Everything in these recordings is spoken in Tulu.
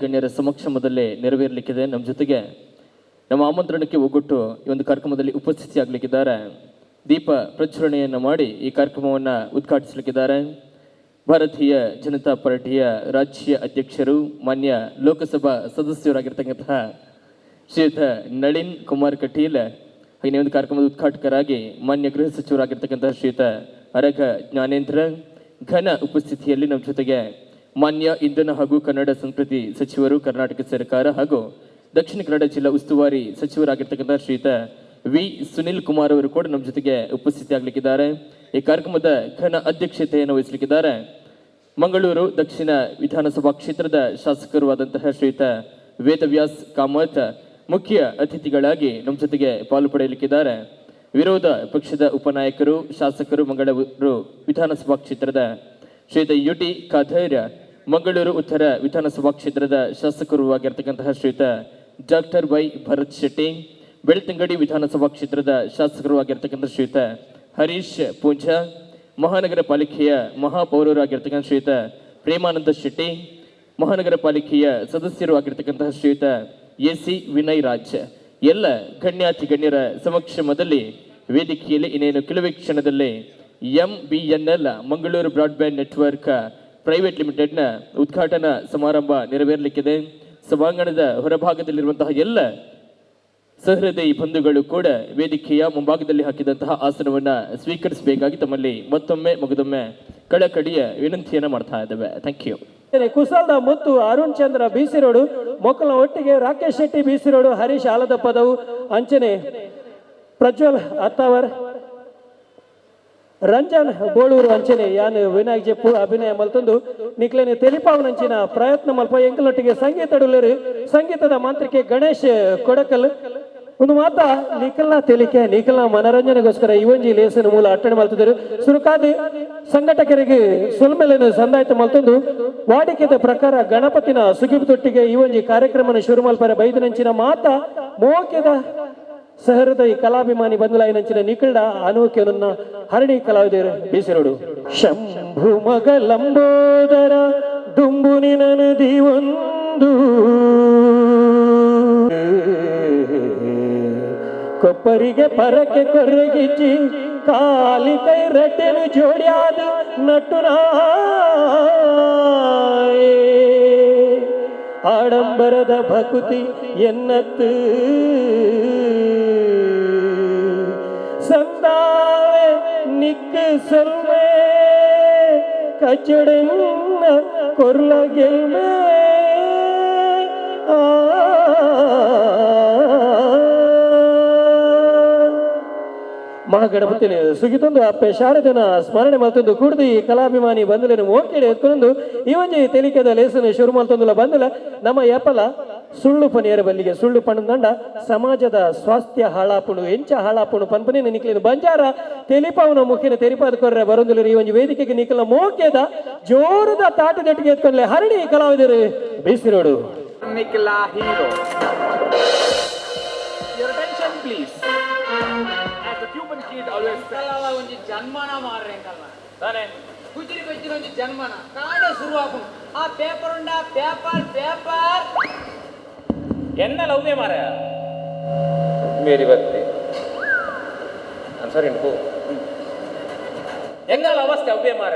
ಗಣ್ಯರ ಸಮಕ್ಷಮದಲ್ಲೇ ನೆರವೇರಲಿಕ್ಕಿದೆ. ನಮ್ಮ ಜೊತೆಗೆ ನಮ್ಮ ಆಮಂತ್ರಣಕ್ಕೆ ಒಗ್ಗಟ್ಟು ಈ ಒಂದು ಕಾರ್ಯಕ್ರಮದಲ್ಲಿ ಉಪಸ್ಥಿತಿಯಾಗಲಿಕ್ಕಿದ್ದಾರೆ. ದೀಪ ಪ್ರಜ್ವಲನೆಯನ್ನು ಮಾಡಿ ಈ ಕಾರ್ಯಕ್ರಮವನ್ನು ಉದ್ಘಾಟಿಸಲಿಕ್ಕಿದ್ದಾರೆ ಭಾರತೀಯ ಜನತಾ ಪಾರ್ಟಿಯ ರಾಜ್ಯ ಅಧ್ಯಕ್ಷರು, ಮಾನ್ಯ ಲೋಕಸಭಾ ಸದಸ್ಯರಾಗಿರ್ತಕ್ಕಂತಹ ಶ್ರೀಯುತ ನಳಿನ್ ಕುಮಾರ್ ಕಟೀಲ್. ಹಾಗೆ ಒಂದು ಕಾರ್ಯಕ್ರಮದ ಉದ್ಘಾಟಕರಾಗಿ ಮಾನ್ಯ ಗೃಹ ಸಚಿವರಾಗಿರ್ತಕ್ಕಂತಹ ಶ್ರೀಯುತ ಅರಗ ಜ್ಞಾನೇಂದ್ರ ಘನ ಉಪಸ್ಥಿತಿಯಲ್ಲಿ ನಮ್ಮ ಜೊತೆಗೆ ಮಾನ್ಯ ಇಂಧನ ಹಾಗೂ ಕನ್ನಡ ಸಂಸ್ಕೃತಿ ಸಚಿವರು, ಕರ್ನಾಟಕ ಸರ್ಕಾರ ಹಾಗೂ ದಕ್ಷಿಣ ಕನ್ನಡ ಜಿಲ್ಲಾ ಉಸ್ತುವಾರಿ ಸಚಿವರಾಗಿರ್ತಕ್ಕಂಥ ಶ್ರೀಯುತ ವಿ ಸುನಿಲ್ ಕುಮಾರ್ ಅವರು ಕೂಡ ನಮ್ಮ ಜೊತೆಗೆ ಉಪಸ್ಥಿತಿಯಾಗಲಿಕ್ಕಿದ್ದಾರೆ. ಈ ಕಾರ್ಯಕ್ರಮದ ಘನ ಅಧ್ಯಕ್ಷತೆಯನ್ನು ವಹಿಸಲಿಕ್ಕಿದ್ದಾರೆ ಮಂಗಳೂರು ದಕ್ಷಿಣ ವಿಧಾನಸಭಾ ಕ್ಷೇತ್ರದ ಶಾಸಕರು ಆದಂತಹ ಶ್ರೀಯುತ ವೇದವ್ಯಾಸ್ ಕಾಮತ್. ಮುಖ್ಯ ಅತಿಥಿಗಳಾಗಿ ನಮ್ಮ ಜೊತೆಗೆ ಪಾಲು ಪಡೆಯಲಿಕ್ಕಿದ್ದಾರೆ ವಿರೋಧ ಪಕ್ಷದ ಉಪನಾಯಕರು, ಶಾಸಕರು, ಮಂಗಳೂರು ವಿಧಾನಸಭಾ ಕ್ಷೇತ್ರದ ಶ್ರೀಯುತ ಯು ಟಿ ಖಾದರ್, ಮಂಗಳೂರು ಉತ್ತರ ವಿಧಾನಸಭಾ ಕ್ಷೇತ್ರದ ಶಾಸಕರು ಆಗಿರ್ತಕ್ಕಂತಹ ಶ್ರೀಯುತ ಡಾಕ್ಟರ್ ವೈ ಭರತ್ ಶೆಟ್ಟಿ, ಬೆಳ್ತಂಗಡಿ ವಿಧಾನಸಭಾ ಕ್ಷೇತ್ರದ ಶಾಸಕರು ಆಗಿರ್ತಕ್ಕಂಥ ಶ್ರೀಯುತ ಹರೀಶ್ ಪೂಂಜಾ, ಮಹಾನಗರ ಪಾಲಿಕೆಯ ಮಹಾಪೌರರಾಗಿರ್ತಕ್ಕಂಥ ಶ್ರೀಯುತ ಪ್ರೇಮಾನಂದ ಶೆಟ್ಟಿ, ಮಹಾನಗರ ಪಾಲಿಕೆಯ ಸದಸ್ಯರು ಆಗಿರ್ತಕ್ಕಂತಹ ಶ್ರೀಯುತ ಎ ಸಿ ವಿನಯ್ ರಾಜ್, ಎಲ್ಲ ಗಣ್ಯಾತಿ ಗಣ್ಯರ ಸಮಕ್ಷಮದಲ್ಲಿ ವೇದಿಕೆಯಲ್ಲಿ ಇನ್ನೇನು ಕೆಲವೇ ಕ್ಷಣದಲ್ಲಿ ಎಂಬಿಎನ್ಎಲ್ ಮಂಗಳೂರು broadband network private ಲಿಮಿಟೆಡ್ನ ಉದ್ಘಾಟನಾ ಸಮಾರಂಭ ನೆರವೇರಲಿಕ್ಕಿದೆ. ಸಭಾಂಗಣದ ಹೊರಭಾಗದಲ್ಲಿರುವಂತಹ ಎಲ್ಲ ಸಹೃದಯಿ ಬಂಧುಗಳು ಕೂಡ ವೇದಿಕೆಯ ಮುಂಭಾಗದಲ್ಲಿ ಹಾಕಿದಂತಹ ಆಸನವನ್ನ ಸ್ವೀಕರಿಸಬೇಕಾಗಿ ತಮ್ಮಲ್ಲಿ ಮತ್ತೊಮ್ಮೆ ಮಗದೊಮ್ಮೆ ಕಳಕಳಿಯ ವಿನಂತಿಯನ್ನ ಮಾಡ್ತಾ ಇದ್ದೇವೆ. Thank you. ಕುಸಲ್ದ ಮುತ್ತು ಅರುಣ್ ಚಂದ್ರ ಬೀಸಿರೋಡು, ಮೊಕ್ಕಲ ಒಟ್ಟಿಗೆ ರಾಕೇಶ್ ಶೆಟ್ಟಿ ಬೀಸಿರೋಡು, ಹರೀಶ್ ಆಲದ ಪದವು, ಅಂಚನೆ ಪ್ರಜ್ವಲ್ ಅತ್ತಾವರ್, ರಂಜನ್ ಬೋಳೂರು, ಅಂಚನೆ ಯಾನ್ ವಿನಾಯಕ್ ಜೆಪ್ಪು ಅಭಿನಯ ಮಲ್ತೊಂದು ನಿಕ್ಲೇನೆ ತೆಲಿಪಾವನಂಚಿನ ಪ್ರಯತ್ನ ಮಲ್ಪ. ಎಂಕಲೊಟ್ಟಿಗೆ ಸಂಗೀತ ಸಂಗೀತದ ಮಾಂತ್ರಿಕೆ ಗಣೇಶ್ ಕೊಡಕಲ್. ಒಂದು ಮಾತ ನಿಖಲ್ನ ತೆಲಿಕೆ, ನಿಖಲ್ನ ಮನರಂಜನೆಗೋಸ್ಕರ ಈ ಒಂಜಿ ಲೇಸನ ಮೂಲ ಅಟ್ಟಣೆ ಮಲ್ತಿದ್ದರು. ಸುರುಕಾದ ಸಂಘಟಕರಿಗೆ ಸೊಲ್ಮೆಲೆನು ಸಂದಾಯ್ತ ಮಲ್ತೊಂದು ವಾಡಿಕೆದ ಪ್ರಕಾರ ಗಣಪತಿನ ಸುಗಿಬು ತೊಟ್ಟಿಗೆ ಈ ಒಂಜಿ ಕಾರ್ಯಕ್ರಮನ ಶುರು ಮಲ್ಪರೆ ಬೈದನಂಚಿನ ಮಾತ ಮೋಕೆದ ಸಹೃದಯಿ ಕಲಾಭಿಮಾನಿ ಬಂದಲಾಯಿನಂಚಿನ ನಿಖಲ್ಡ ಅನೂಕ್ಯನನ್ನ ಹರಣಿ ಕಲಾವಿದರು ಬೀಸಿರೋಡು. ಶಂಭು ಮಗ ಲಂಬೋದರ ದುಂಬುನಿ ನದಿ ಒಂದು ಕೊಪ್ಪರಿಗೆ ಪರಕೆ ಕೊರಗಿಚ್ಚಿ ಕಾಲಿ ಕೈ ರಟ್ಟೆನು ಜೋಡಿಯಾದ ನಟುನ ಆಡಂಬರದ ಭಕುತಿ ಎನ್ನತ್ತು ಸಂದಾವೆ ನಿಕ್ಕ ಸೊಲ್ಮೆ ಕಚ್ಚಡೆನ್ನ ಕೊರ್ಲ ಗೆಲ್ಮೆ. ಆ ಮಹಾಗಣಪತಿನ ಸುಗಿತೊಂದು ಅಪ್ಪೆ ಶಾರದನ ಸ್ಮರಣೆ ಮಲ್ತೊಂದು ಕೂಡ್ದು ಈ ಕಲಾಭಿಮಾನಿ ಬಂದಲೇನು ಓಕೆಡೆ ಎತ್ಕೊಂಡು ಈ ಒಂಜಿ ತೆಲಿಕೆದ ಲೇಸನ ಶುರು ಮಲ್ತೊಂದುಲ ಬಂದಲ. ನಮ್ಮ ಎಪಲ ಸುಳ್ಳು ಪನಿಯರ ಬಲ್ಲಿಗೆ ಸುಳ್ಳು ಪಣದಂಡ ಸಮಾಜದ ಸ್ವಾಸ್ಥ್ಯ ಹಾಳಾಪುಣು, ಎಂಚ ಹಾಳಾಪುಣು ಪನ್ಪನೆ ನಿಕ್ಲಿನ ಬಂಜಾರ ತೆಲಿಪಾವನ ಮುಖಿನ ತೆರಿಪಾದ ಕೊರ್ರೆ ಬರೊಂದುಲ. ಈ ಒಂಜಿ ವೇದಿಕೆಗೆ ನಿಖಲ ಮೋಕೆದ ಜೋರದ ತಾಟದಟ್ಟಿಗೆ ಎತ್ಕೊಂಡ್ಲೆ ಹರಣಿ ಕಲಾವಿದರು ಬೀಸಿರೋಡು. Nicola Hero. Your attention, please. As the Cuban kid always says, ಕಲ್ಲವ ಒಂಜಿ ಜನ್ಮನ ಮಾರ್ರೆ ಕಲ್ಲ. ತಾನೆ. ಗುಜಿರಿ ಬೆಚ್ಚಿನ ಒಂಜಿ ಜನ್ಮನ ಕಾಡೆ ಶುರು ಆಪುಂಡು. ಆ ಪೇಪರ್ ಉಂಡ, ಪೇಪರ್ ಪೇಪರ್. ಎನ್ನ ಲವ್ವೇ ಮಾರ ಮೇರಿ ಬತ್ತಿ ಸರಿ ಪೋ ಎಂಗಲ ಅವಸ್ಥೆ ಅವ್ವೇ ಮಾರ.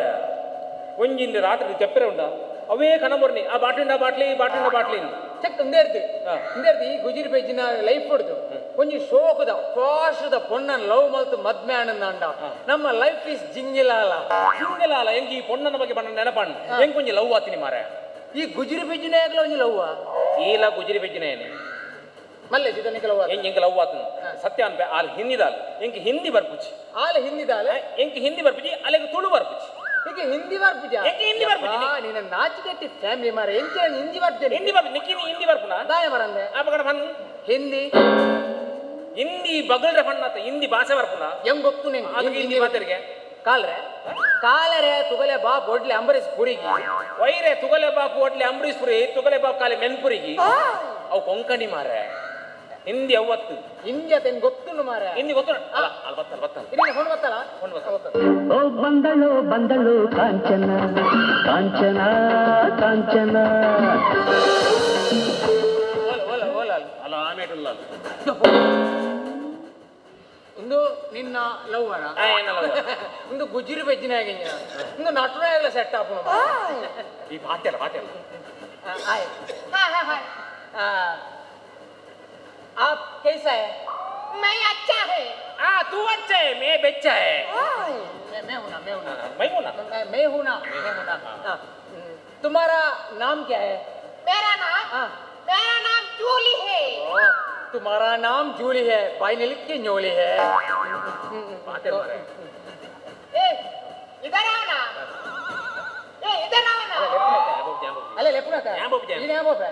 ಒಂಜಿಂದ ರಾತ್ರಿ ತೆಪ್ಪರೆ ಉಂಡ ಅವೇ ಕನಬರ್ನಿ ಆ ಬಾಟ್ಲಿಂಡ ಬಾಟ್ಲಿ ಬಾಟ್ಲಿಂಡ ಬಾಟ್ಲಿ. ಚೆಕ್ ಇಂದೇರ್ದು ಇಂದೇರ್ದು ಈ ಗುಜಿರಿ ಬೆಜ್ಜಿನ ಲೈಫ್ ಹೊಡ್ದು ಒಂಜಿ ಶೋಕದ ಪಾಶದ ಪೊಣ್ಣನ್ ಲವ್ ಮಲ್ತು ಮದ್ಮೆ ಆನಂದ. ನಮ್ಮ ಲೈಫ್ is ಜಿಂಗಿಲಾಲ. ಸಿಂಗಲಾಲ. ಎಂಕ್ ಈ ಪೊಣ್ಣನ ಬಗ್ಗೆ ಬಣ್ಣ ನೆನಪಣ್ಣ, ಎಂಕ್ ಒಂಜಿ ಲವ್ ಆತಿನಿ ಮಾರ. ಈ ಗುಜಿರಿ ಬೆಜ್ಜಿನ ಯಾಕಲ ಒಂಜಿ ಲವ್? ಈಲ ಗುಜಿರಿ ಬೆಜ್ಜಿನ ಏನೆ. ಮಲ್ಲೆ ಜಿತನಿಕ ಲವ್. ಎಂಕ್ ಎಂಕ್ ಲವ್ ಆತನ ಸತ್ಯ ಅನ್ಪೆ. ಆಲ್ ಹಿಂದಿದಾಲ್, ಎಂಕ್ ಹಿಂದಿ ಬರ್ಪುಚಿ. ಆಲ ಹಿಂದಿದಾಲ? ಎಂಕ್ ಹಿಂದಿ ಬರ್ಪುಚಿ, ಅಲೆಗ್ ತುಳು ಬರ್ಪುಚಿ. ಈಗ ಹಿಂದಿ ಬರ್ಪುಜ? ಎಂಕ್ ಹಿಂದಿ ಬರ್ಪುಜಿ. ನಿನ್ನ ನಾಚಿಕೆಟ್ಟಿ ಫ್ಯಾಮಿಲಿ ಮಾರ ಎಂಚಿನ ಹಿಂದಿ ಬರ್ತೇನೆ ಹಿಂದಿ ಬರ್ಪು ನಿಕ್ಕಿನಿ ಹಿಂದಿ ಬರ್ಪುನ ದಾಯ ಮರಂದೆ ಆಪಗಣ ಪನ್ ಹಿಂದಿ ಹಿಂದಿ ಬಗಲ್ರೆ ಪಣ್ಣತ್ತ ಹಿಂದಿ ಭಾಷೆ ಬರ್ಪುನ ಹೆಂಗ್ ಗೊತ್ತು ನಿಂಗೆ ಅದಕ್ಕೆ ಹಿಂದಿ ಮಾತಾಡ್ಗೆ ಕಾಲ್ರೆ ಕಾಲರೆ ತುಗಲೆ ಬಾ ಬೊಡ್ಲೆ ಅಂಬರೀಶ್ ಪುರಿಗೆ ವೈರೆ ತುಗಲೆ ಬಾಪು ಒಡ್ಲೆ ಅಂಬರೀಶ್ ಪುರಿ ತುಗಲೆ ಬಾಪು ಕಾಲೆ ಮೆನ್ಪುರಿಗೆ ಅವು ಕೊಂಕಣಿ ಮಾರೆ ಹಿಂದಿ ಅವತ್ತು ಹಿಂದಿ ಅತ ಗೊತ್ತು ಮಾರ ಹಿಂದಿ ಗೊತ್ತು ಅಲ್ಲ ಅಲ್ಲ ಬತ್ತಲ್ಲ ಬತ್ತಲ್ಲ ಇಲ್ಲಿ ಫೋನ್ ಬತ್ತಲ್ಲ ಫೋನ್ ಬತ್ತಲ್ಲ. ಓ ಬಂದಳು ಬಂದಳು ಕಾಂಚನ ಕಾಂಚನ ಕಾಂಚನ ಓಲ ಓಲ ಓಲ ಅಲ್ಲ ಆಮೇಲೆ ಅಲ್ಲ ಒಂದು ನಿನ್ನ ಲವ್ವರ ಆ, ಏನ lover? ಒಂದು ಗುಜಿರಿ ಬೆಜ್ಜಿನ ಆಗಿಂಜ ಒಂದು ನಟನಾಗಲ ಸೆಟ್ ಆಪುನು ಈ ಬಾತೆಲ್ಲ ಬಾತೆಲ್ಲ हाय हाँ हाँ हाँ आप कैसा है मैं अच्छा है ಆ तू अच्छा है मैं बेचा है मैं मैं हूं ना मैं हूं ना मैं हूं ना मैं हूं ना मैं हूं ना हाँ, तुम्हारा नाम क्या है मेरा नाम हाँ। मेरा नाम जूली है ओ, तुम्हारा नाम जूली है भाई ने लिख के न्योली है ಬಾತೆಲ್ಲ ಮಾರೆ ए इधर आओ ना ए इधर आओ ना अरे लेपुना का यहाँ बोप जाए। ये यहाँ बोप है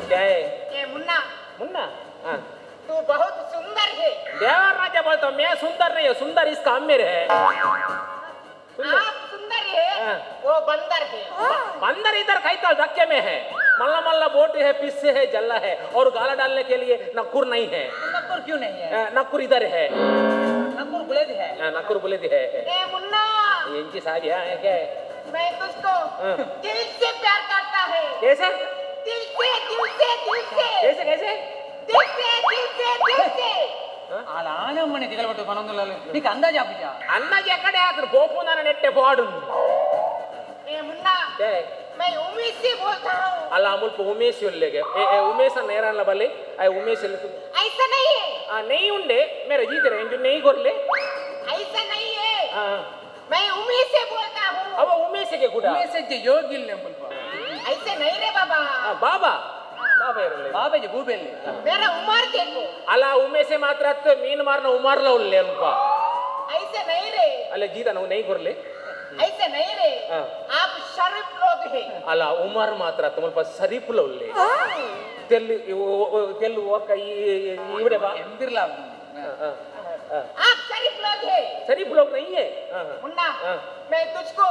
क्या है ए मुन्ना मुन्ना हाँ तू बहुत सुंदर है देवर राजा बोलता हूँ मैं सुंदर नहीं हूँ सुंदर इसका अमीर है आप सुंदर है हाँ। वो बंदर है बंदर इधर खाईता धक्के में है मल्ला मल्ला बोट है पिस्से है जल्ला है और गाला डालने के लिए नक्कुर नहीं है नक्कुर क्यों नहीं है नक्कुर इधर है नक्कुर गुलेद है नक्कुर बोले है ए मुन्ना इंची साहब यहाँ है क्या है? मैं तुझको हाँ। दिल से प्यार करता है कैसे दिल से दिल से दिल से कैसे कैसे दिल से दिल से दिल से ಅಲ್ಲ ಆನಮ್ಮನೆ ತಿಗಲ್ಬಟ್ಟು ಪನೊಂದುಲ್ಲ ನೀಕ್ ಅಂದಾಜು ಆಪುಜ ಅನ್ನಾಜಿ ಕಡೆ ಆತ್ರ ಪೋಪು ನಾನು ನೆಟ್ಟೆ ಪಾಡು ए मुन्ना मैं उम्मीद से बोलता हूँ ಅಲ್ಲ ಅಮುಲ್ಪ ಉಮೇಶ್ ಉಲ್ಲೆಗೆ ಏ ಏ ಉಮೇಶ ನೇರಲ್ಲ ಬಲ್ಲಿ I Umesh ऐसा नहीं है ಆ ನೈ ಉಂಡೆ ಮೇರೆ ಜೀತರೆ ಎಂಜು ನೈ ಕೊರ್ಲೆ ऐसा नहीं है ಆ मैं उम्मीद से बोलता हूँ ಅವ ಉಮೇಶಗೆ ಕೂಡ ಉಮೇಶ್ ಯೋಗಿಲ್ಲ ಎಂಬುಲ್ಪ ऐसे नहीं रे बाबा ಆ, ಬಾಬಾ ಬಾಬಾ ಇರಲ್ಲ ಬಾಬಾಜಿ ಗೂಬೆಲ್ಲಿ मेरा उम्र देखो ಅಲ್ಲ ಉಮೇಶೆ ಮಾತ್ರ ಅತ್ತ ಮೀನು ಮಾರನ ಉಮಾರ್ಲ ಉಲ್ಲೆ ಅಲ್ಪ ऐसे नहीं रे ಅಲ್ಲ ಜೀತ ನಾವು ನೈ ಕೊರ್ಲೆ ऐसे नहीं रे हाँ। आप शरीफ लोग हैं ಅಲ್ಲ ಉಮಾರ್ ಮಾತ್ರ ಅತ್ತ ಮುಲ್ಪ ಸರೀಪುಲ ಉಲ್ಲೆ ತೆಲ್ಲು ತೆಲ್ಲು ಒಕ್ಕ ಈ ಇವಡೆ ಬಾ ಎಂದಿರ್ಲ आप शरीफ लोग हैं शरीफ लोग नहीं है हाँ, हाँ। मुन्ना हाँ। मैं तुझको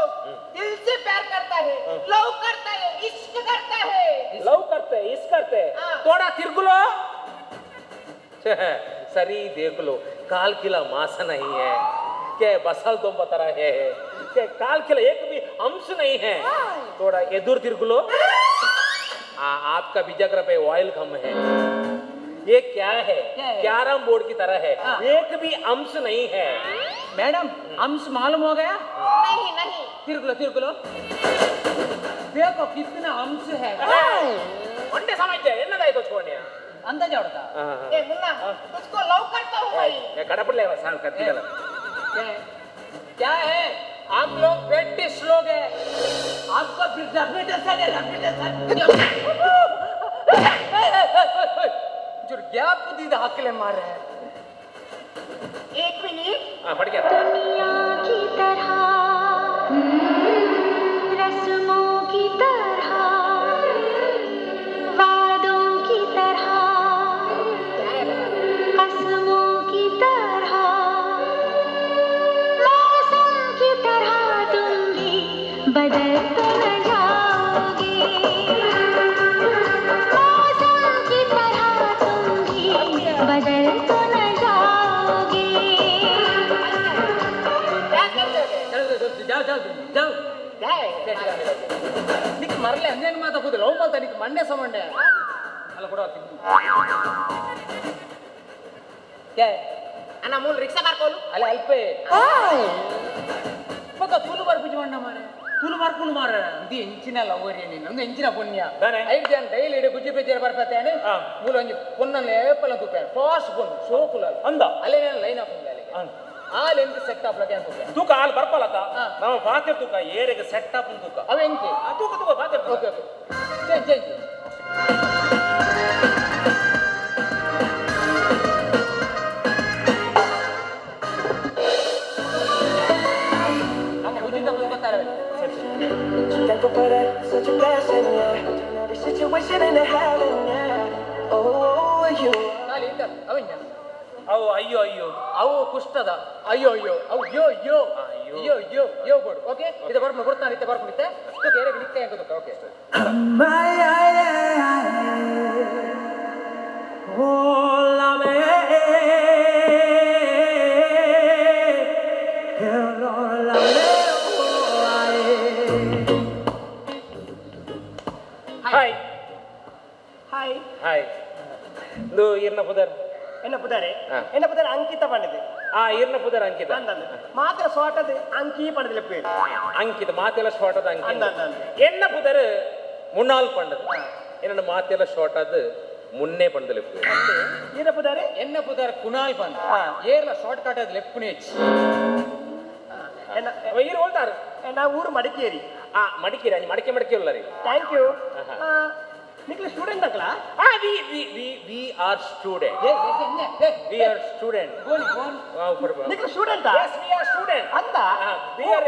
दिल से प्यार करता है लव करता है इश्क करता है लव करते इस करते हाँ। थोड़ा तिरकुलो सरी देख लो काल किला मांस नहीं है के बसल तुम बता रहे है के काल किला एक भी अंश नहीं है थोड़ा एदुर तिरकुलो आपका बीजाग्र पे ऑयल कम है ये क्या है क्या है? कैरम बोर्ड की तरह है हाँ। एक भी अंश नहीं है मैडम अंश मालूम हो गया नहीं नहीं तिरकुलो तिरकुलो देखो कितना अंश है ಒಂದೇ ಸಮಯ ಎನ್ನದಾಯ್ತು ಚೋಣ್ಯ अंदाज आवड़ता ए मुन्ना तुझको लव करता हूँ मैं ಕಡಪಡ್ಲೆ ಸಾಕು ಕತ್ತಿಗಲ್ಲ क्या है क्या है आप लोग ब्रिटिश लोग हैं आपको फिर जो गैप दीद हाकले मार रहे हैं एक मिनट ಹಾಂ ಪಡಿಕೆ दुनिया की तरह रस्मों की तरह वादों की तरह कसमों की तरह मौसम की तरह तुम भी बदल तो न जाओगे मौसम की तरह तुम भी बदल तो न जाओगे क्या कर रहे हो चलो जाओ जाओ जाओ क्या है ನಿಕ್ ಮರಲೆ ಅಂದೇನು ಮಾತಾ ಕೂತು ಲವ್ ಮಾತಾ ನಿಕ್ ಮಂಡೆ ಸಮಂಡೆ ಅಲ್ಲ ಕೊಡ क्या है ಅಣ್ಣ ಮೂಲ ರಿಕ್ಷಾ ಕಾರ್ಕೋಲು ಅಲ್ಲ ಅಲ್ಪೆ ಮಗ ತುಲು ಬರ್ಪುಜಿ ಮಂಡ ಮಾರೆ ತುಳು ಮಾರ್ಕೊಂಡು ಮಾರ ಇದು ಎಂಚಿನ ಲವರಿ ನೀನು ಒಂದು ಎಂಚಿನ ಪುಣ್ಯ ದಾನೆ? ಐದು ಜನ ಡೈಲಿ ಇಡೀ ಗುಜ್ಜಿ ಪೆಜ್ಜರ ಬರ್ಪತ್ತೇನೆ ಹಾ. ಮೂಲ ಒಂಜಿ ಪೊನ್ನನ್ ಏಪಲ ತೂಪೆ ಫಾಸ್ಟ್ ಪೊನ್ನು ಸೋಕುಲ ಅಂದ ಅಲ್ಲೇ ಲೈನ್ ಆಫ್ ಆ ಲೆಂತ್ ಸೆಟ್ ಆಫ್ ಲಗೆ ಅಂತ ತೂಕ ಹಾಲು ಬರ್ಪಲತ್ತ ಹಾ. ನಾವು ಪಾತೆ ತೂಕ ಏರೆಗೆ ಸೆಟ್ ಅಪ್ ತೂಕ ಅವ ಎಂಕಿ ಆ, ತೂಕ ತೂಕ ಪಾತೆ ತೂಕ ಓಕೆ ಓಕೆ ಚೇಂಜ್ ಚೇಂಜ್ ನಮ್ಮ ಉಚಿತ ಗೊತ್ತಾರೆ So thankful for that, such a blessing, yeah. Turn every situation into heaven, yeah. Oh, you. ಅವು ಅಯ್ಯೋ ಅಯ್ಯೋ ಅವು ಕುಷ್ಟದ ಅಯ್ಯೋ ಅಯ್ಯೋ ಅವು ಯೋ ಯೋ ಅಯ್ಯೋ ಯೋ ಯೋ ಬೋಡು ಓಕೆ ಇದು ಬರ್ಮ ಬರ್ತಾನೆ ಇತ್ತೆ ಬರ್ಕೊಂಡಿತ್ತೆ ಓಕೆ ಎರಗ ನಿಕ್ಕ ಹೆಂಗ ಓಕೆ hi hi hi ಇದು ಈರ್ನ ಪುದರ್ ಎನ್ನ ಪುದಾರೆ ಎನ್ನ ಪುದಾರೆ ಅಂಕಿತ ಪಂಡಿದೆ ಆ ಈರ್ನ ಪುದರ್ ಅಂಕಿತ ಮಾತ್ರ ಸೋಟದ ಅಂಕಿ ಪಂಡದಿಲ್ಲ ಪೇರು ಅಂಕಿತ ಮಾತೆಲ್ಲ ಶಾರ್ಟ್ ಅದ ಅಂಕಿತ ಅಂದ, ಅಂದ, ಅಂದ. ಎನ್ನ ಪುದರ್ ಮುನ್ನಾಲ್ ಪಂಡದ ಎನ್ನ ಮಾತೆಲ್ಲ ಶಾರ್ಟ್ ಅದ ಮುನ್ನೆ ಪಂಡದಲೆ ಈರ ಪುದಾರೆ ಎನ್ನ ಪುದರ್ ಕುನಾಲ್ ಬಂದ ಏರ್ಲ ಶಾರ್ಟ್ ಕಟ್ ಅದ್ ಲೆಪ್ಪುನೆ ಹೆಚ್ಚು ಎನ್ನ ಈರ್ ಹೋಲ್ತಾರ ನಾ ಊರು ಮಡಿಕೇರಿ ಆ ಮಡಿಕೇರಿ ಅಂಜಿ ಮಡಿಕೆ ಮಡಿಕೆ ಉಳ್ಳರಿ thank you ನಿಕ್ಲ student ಅಂಕಲಾ ಆ we we we we are student we are student ನಿಕ್ಲ student yes we are student ಅಂತ we are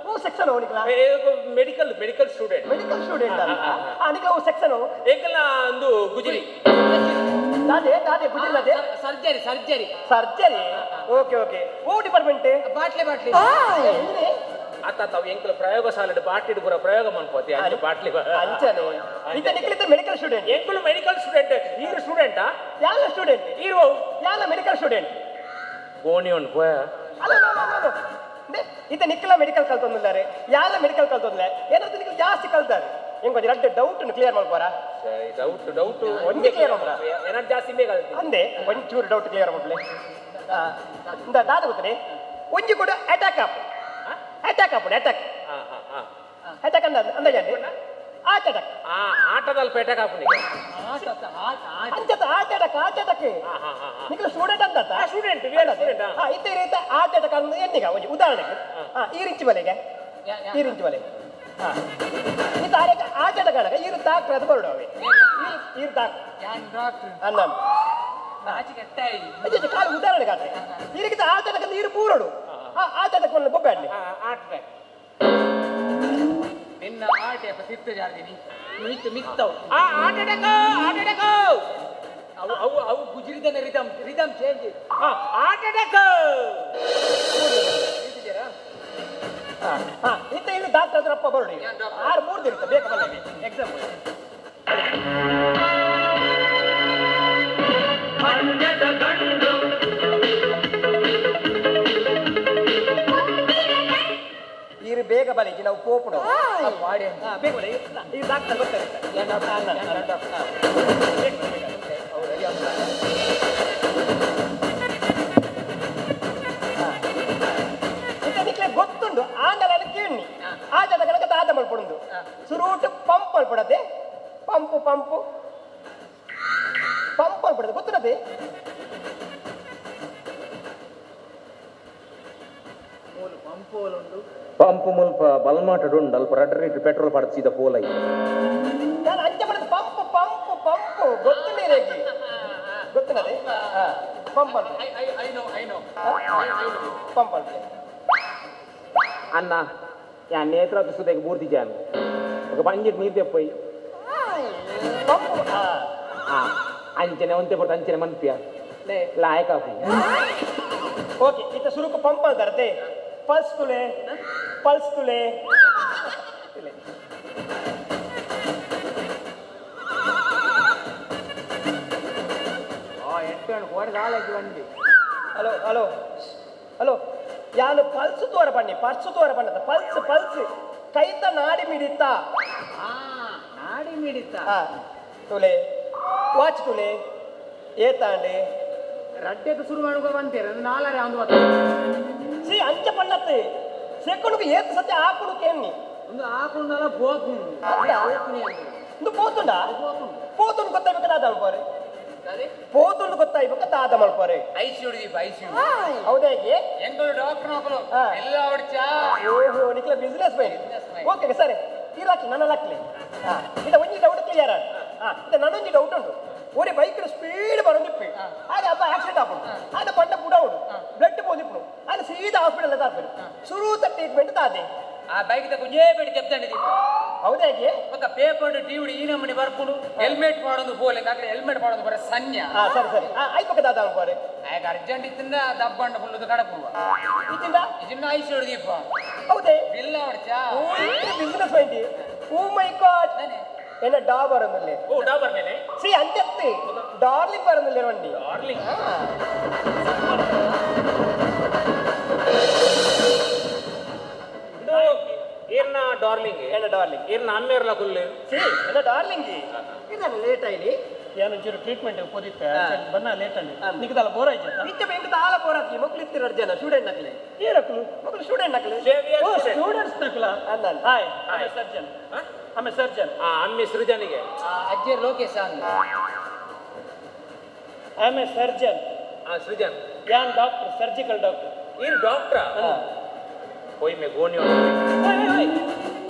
O section ನಿಕ್ಲ medical medical student medical student ಅಂತ ಆ ನಿಕ್ಲ ಓ ಸೆಕ್ಷನ್ ಏಕಲ್ಲ ಒಂದು ಗುಜಿರಿ ದಾದೆ ದಾದೆ ಗುಜಿರಿ surgery surgery surgery okay okay ಓ ಡಿಪಾರ್ಟ್ಮೆಂಟ್ ಬಾಟ್ಲೆ ಬಾಟ್ಲೆ ಆತ ತಾವು ಎಂಕಲ ಪ್ರಯೋಗಶಾಲೆ ಬಾಟ್ಲಿ ಪೂರ ಪ್ರಯೋಗ ಮನ್ಪೋತಿ ಅಂಚೆ ಬಾಟ್ಲಿ ಅಂಚನೆ ಇತ ನಿಕ್ಲಿತ ಮೆಡಿಕಲ್ ಸ್ಟೂಡೆಂಟ್ ಎಂಕುಲು ಮೆಡಿಕಲ್ ಸ್ಟೂಡೆಂಟ್ ಈರು ಸ್ಟೂಡೆಂಟಾ ಯಾಲ ಸ್ಟೂಡೆಂಟ್ ಈರು ಯಾಲ ಮೆಡಿಕಲ್ ಸ್ಟೂಡೆಂಟ್ ಕೋಣಿ ಉಂಡು ಪೋಯ ಅಲ್ಲ no no no ಇತ ನಿಕ್ಲ ಮೆಡಿಕಲ್ ಕಲ್ತೊಂದಿದ್ದಾರೆ ಯಾಲ ಮೆಡಿಕಲ್ ಕಲ್ತೊಂದಿಲ್ಲ ಏನಾದ್ರು ನಿಕ್ಲ ಜಾಸ್ತಿ ಕಲ್ತಾರೆ ಹೆಂಗ್ ಕೊಂಚ ರಡ್ಡೆ ಡೌಟ್ ಕ್ಲಿಯರ್ ಮಾಡ್ಬೋರಾ ಡೌಟ್ ಡೌಟ್ ಒಂದೇ ಕ್ಲಿಯರ್ ಮಾಡ್ಬೋರಾ ಏನಾದ್ರು ಜಾಸ್ತಿ ಬೇಗ ಅಂದೆ ಒಂಚೂರು ಡೌಟ್ ಕ್ಲಿಯರ್ ಮಾಡ್ಲಿ ಇಂದ ದಾದ ಗೊತ್ತನೆ ಒಂಜಿ ಕೂಡ ಅಟ್ಯಾಕ್ ಆಪ್ ಅಟ್ಯಾಕ್ ಆಪುಂಡು ಅಟ್ಯಾಕ್ ಅಟ್ಯಾಕ್ ಅಂದ ಅಂದಾಜೆ ಹಾರ್ಟ್ ಅಟ್ಯಾಕ್ ಆ ಆಟದಲ್ಲಿ ಪೇಟೆಗೆ ಹಾಪುನಿಗೆ ಅಂಚತ heart attack heart attack ನಿಕ್ಲ student ಅಂತ student we are student ಹಾ ಇತ್ತ ಈ ರೀತಿ ಹಾರ್ಟ್ ಅಟ್ಯಾಕ್ ಅಂದ್ರೆ ಎನ್ನಿಗ ಒಂಜಿ ಉದಾಹರಣೆಗೆ ಹಾ ಈ ರಿಂಚಿ ಬಲೆಗೆ ಈ ರಿಂಚಿ ಬಲೆಗೆ ಹಾ ಈ ತಾರೇಕ ಹಾರ್ಟ್ ಅಟ್ಯಾಕ್ ಆಡಕ ಈರು ತಾಕ್ರ ಅದು ಬರಡು ಅವೆ ಈರು ತಾಕ್ ಅನ್ನ ಅಜ್ಜ ಕಾಲು ಉದಾಹರಣೆಗೆ ಆದ್ರೆ ಈರಿಗೆ ಹಾರ್ಟ್ ಅಟ್ಯಾಕ್ ಅಂದ್ರೆ ಈರು ಪೂರಡು ಆ ಹಾರ್ಟ್ ಅಟ್ಯಾಕ್ ಒಂದು ಬೊಬ್ಬೆ ಆಡ್ಲಿ ಹಾರ್ಟ್ ಅಟ್ಯಾಕ್ ನಿನ್ನ ಆಟ ತಿತ್ತು ಜಾರ್ದಿನಿ ಮಿತ್ತು ಮಿತ್ತವು ಆ heart attack heart attack ಅವು ಅವು ಅವು ಗುಜಿರಿದನ rhythm rhythm change heart attack ಹಾ ಇಂತ ಇಲ್ಲಿ ಡಾಕ್ಟರ್ ಹತ್ರಪ್ಪ ಬರೋಡಿ ಆರು ಮೂರು ದಿನ ಬೇಗ ಬನ್ನಿ ಎಕ್ಸಾಮ್ ಈರು ಬೇಗ ಬಲಿಜಿ ನಾವು ಪೋಪುಡು ಬೇಗ ಬಲಿ ಈ ಡಾಕ್ಟರ್ ಬರ್ತಾರೆ ನಿಕ್ಲೆ ಗೊತ್ತುಂಡು ಆಂಡಲ ಕೇಳಿ ಆ ಜನ ಕಣಕ ದಾದ ಮಲ್ಪಡುಂದು ಸುರೂಟ್ ಪಂಪ್ ಮಲ್ಪಡದೆ pump pump pump ಮಲ್ಪಡದೆ ಗೊತ್ತುಂಡದೆ pump ಮುಲ್ಪ ಬಲ್ಮಾಟಡುಂಡು ಅಲ್ಪ ರಡ್ಡ ಲೀಟರ್ ಪೆಟ್ರೋಲ್ ಪಡ್ಸಿದ ಪೋಲೈ ನಾನು ಅಂಚೆ ಪಡದು pump pump pump ಗೊತ್ತುಂಡು ರೇಗಿ ಗೊತ್ತುಂಡದೆ ಪಂಪ್ ಮಲ್ಪ I know I know pump ಮಲ್ಪಡೆ ಅಣ್ಣ ಯಾ ನೇತ್ರ ಸುದೇಗ ಮೂರ್ತಿ ಜಾನ ఒక పంజిట్ ನೀರು తెಪ್ಪయి ಪಂಪ್ ಅಂಚನೆ ಒಂತೆ ಪೊರ್ತು ಅಂಚನೆ ಮನ್ಪಿಯ ಲಾಯಕ ಓಕೆ ಇತ್ತ ಸುರುಕು ಪಂಪ್ ಅಂತಾರತೆ ಪಲ್ಸ್ ತುಲೆ ಪಲ್ಸ್ ತುಲೆ hello hello hello ಯಾನು ಪಲ್ಸ್ ತೋರ ಬನ್ನಿ ಪರ್ಸು ತೋರ ಬಣ್ಣದ ಪಲ್ಸ್ ಪಲ್ಸ್ ಕೈತ ನಾಡಿ ಮಿಡಿತ ನಾಡಿ ಮಿಡಿತ ತುಲೆ ವಾಚ್ ತುಲೆ ಏತಾಂಡೆ ರಡ್ಡೆಗೆ ಶುರು ಮಾಡುವ ಬಂತೀರ ನಾಲ್ಕರೆ ಒಂದು ಸಿ ಅಂಚ ಪಣ್ಣತ್ತೆ ಸೆಕ್ಕುಡುಕು ಏತ್ ಸತ್ಯ ಆಕುಡುಕು ಎನ್ನಿ ಒಂದು ಆಕುಂಡಲ ಬೋಪುಂಡು ಒಂದು ಪೋತುಂಡ ಪೋತುಂಡು ಗೊತ್ತಾಯ್ಬೇಕು ದಾದ ಮಲ್ಪೋರೆ ಪೋತುಂಡು ಗೊತ್ತಾಯ್ಬೇಕು ದಾದ ಮಲ್ಪೋರೆ ಐಸಿಯು ದೀಪ ಐಸಿಯು ಹೌದಾ ಹೇಗೆ ಎಂಗಳು ಡಾಕ್ಟರ್ ನಕಲು ಎಲ್ಲ ಹೊಡ್ಚಾ ಓಹೋ ನಿಕ್ಲ business mine okay ಸರಿ ಇರಾಕಿ ನನ್ನ ಲಕ್ಲಿ ಹಾ ಇದು ಒಂಜಿ ಡೌಟ್ ಕ್ಲಿಯರ್ ಆಡ್ ಹಾ ಇದು ನನ್ನೊಂಜಿ ಡೌಟ್ ಉಂಟು ಒರಿ ಬೈಕ್ ಸ್ಪೀಡ್ ಬರೋದಿಪ್ಪಿ ಆಗ ಅಪ್ಪ ಆಕ್ಸಿಡೆಂಟ್ ಆಪುಂಡು ಆಗ ಪಂಡ ಬುಡ ಉಂಡು ಬ್ಲಡ್ ಪೋದಿಪ್ಪುಡು ಆಗ ಸೀದಾ ಹಾಸ್ಪಿಟಲ್ ತಾಪರು ಸುರೂತ ಟ್ರೀಟ್ಮೆಂಟ್ ತಾದೆ ಆ ಬೈಕ್ ದ ಕುಂಜೇ ಬೇಡಿ ಜಪ್ತಂಡಿ ದೀಪ. ಹೌದಾಗಿ ಬೊಕ್ಕ ಪೇಪರ್ ಟಿವಿ ಈ ನಮ್ಮನೆ ಬರ್ಪುಡು ಹೆಲ್ಮೆಟ್ ಮಾಡೋದು ಬೋಲೆ ಯಾಕಂದ್ರೆ ಹೆಲ್ಮೆಟ್ ಮಾಡೋದು ಬರ ಸನ್ಯ. ಸರಿ ಸರಿ ಆಯ್ತು ಪಕ್ಕ ದಾದ ಅನ್ಕೋರೆ. ಆಗ ಅರ್ಜೆಂಟ್ ಇತ್ತಿಂದ ದಬ್ಬಂಡ ಫುಲ್ಲು ಕಡಪುವ ಇತ್ತಿಂದ ಇದನ್ನ ಐಸ್ ದೀಪ. ಹೌದೇ ಬಿಲ್ಲ ಹೊಡ್ಚಾ business mind. Oh my god ಎನ್ನ ಡಾ ಬರೋದಿಲ್ಲ. ಓ ಡಾ ಬರ್ನೇನೆ ಸಿ ಅಂಚತ್ತಿ ಡಾರ್ಲಿಂಗ್ ಬರೋದಿಲ್ಲ ವಂಡಿ ಡಾರ್ಲಿಂಗ್. ಏರ್ನ ಡಾರ್ಲಿಂಗ್ ಎನ್ನ ಡಾರ್ಲಿಂಗ್ ಏರ್ನ ಅಮ್ಮೇರ್ಲ ಕುಲ್ಲೆ ಸಿ ಎನ್ನ ಡಾರ್ಲಿಂಗ್ ಇದನ್ನ ಲೇಟ್ ಆಯ್ಲಿ ಯಾನು ಒಂಚೂರು ಟ್ರೀಟ್ಮೆಂಟ್ ಪೋದಿತ್ತೆ ಬನ್ನ ಲೇಟ್ ಅಂడి ನಿಕ್ಕದಲ್ಲ ಬೋರ್ ಆಯ್ತು ಇತ್ತೆ ಬೆಂಕ ತಾಲ ಬೋರ್ ಆತ್ಲಿ ಮಕ್ಳು ಇತ್ತಿರ ಜನ ಸ್ಟೂಡೆಂಟ್ ನಕ್ಲೆ ಏರಕ್ಲು ಮಕ್ಳು ಸ್ಟೂಡೆಂಟ್ ನಕ್ಲೆ. ಓ ಸ್ಟೂಡೆಂಟ್ಸ್ ನಕ್ಲ. Hi I surgeon. ಆಮೆ ಸರ್ಜನ್. ಅಮ್ಮಿ ಸೃಜನಿಗೆ ಅಜ್ಜಿ ಲೋಕೇಶ್ ಅಂದ. I am a surgeon. Srujan ಯಾನ್ doctor, surgical doctor. ಈರ್ ಡಾಕ್ಟರ್ ಹೋಯ್ ಮೇ ಗೋಣಿ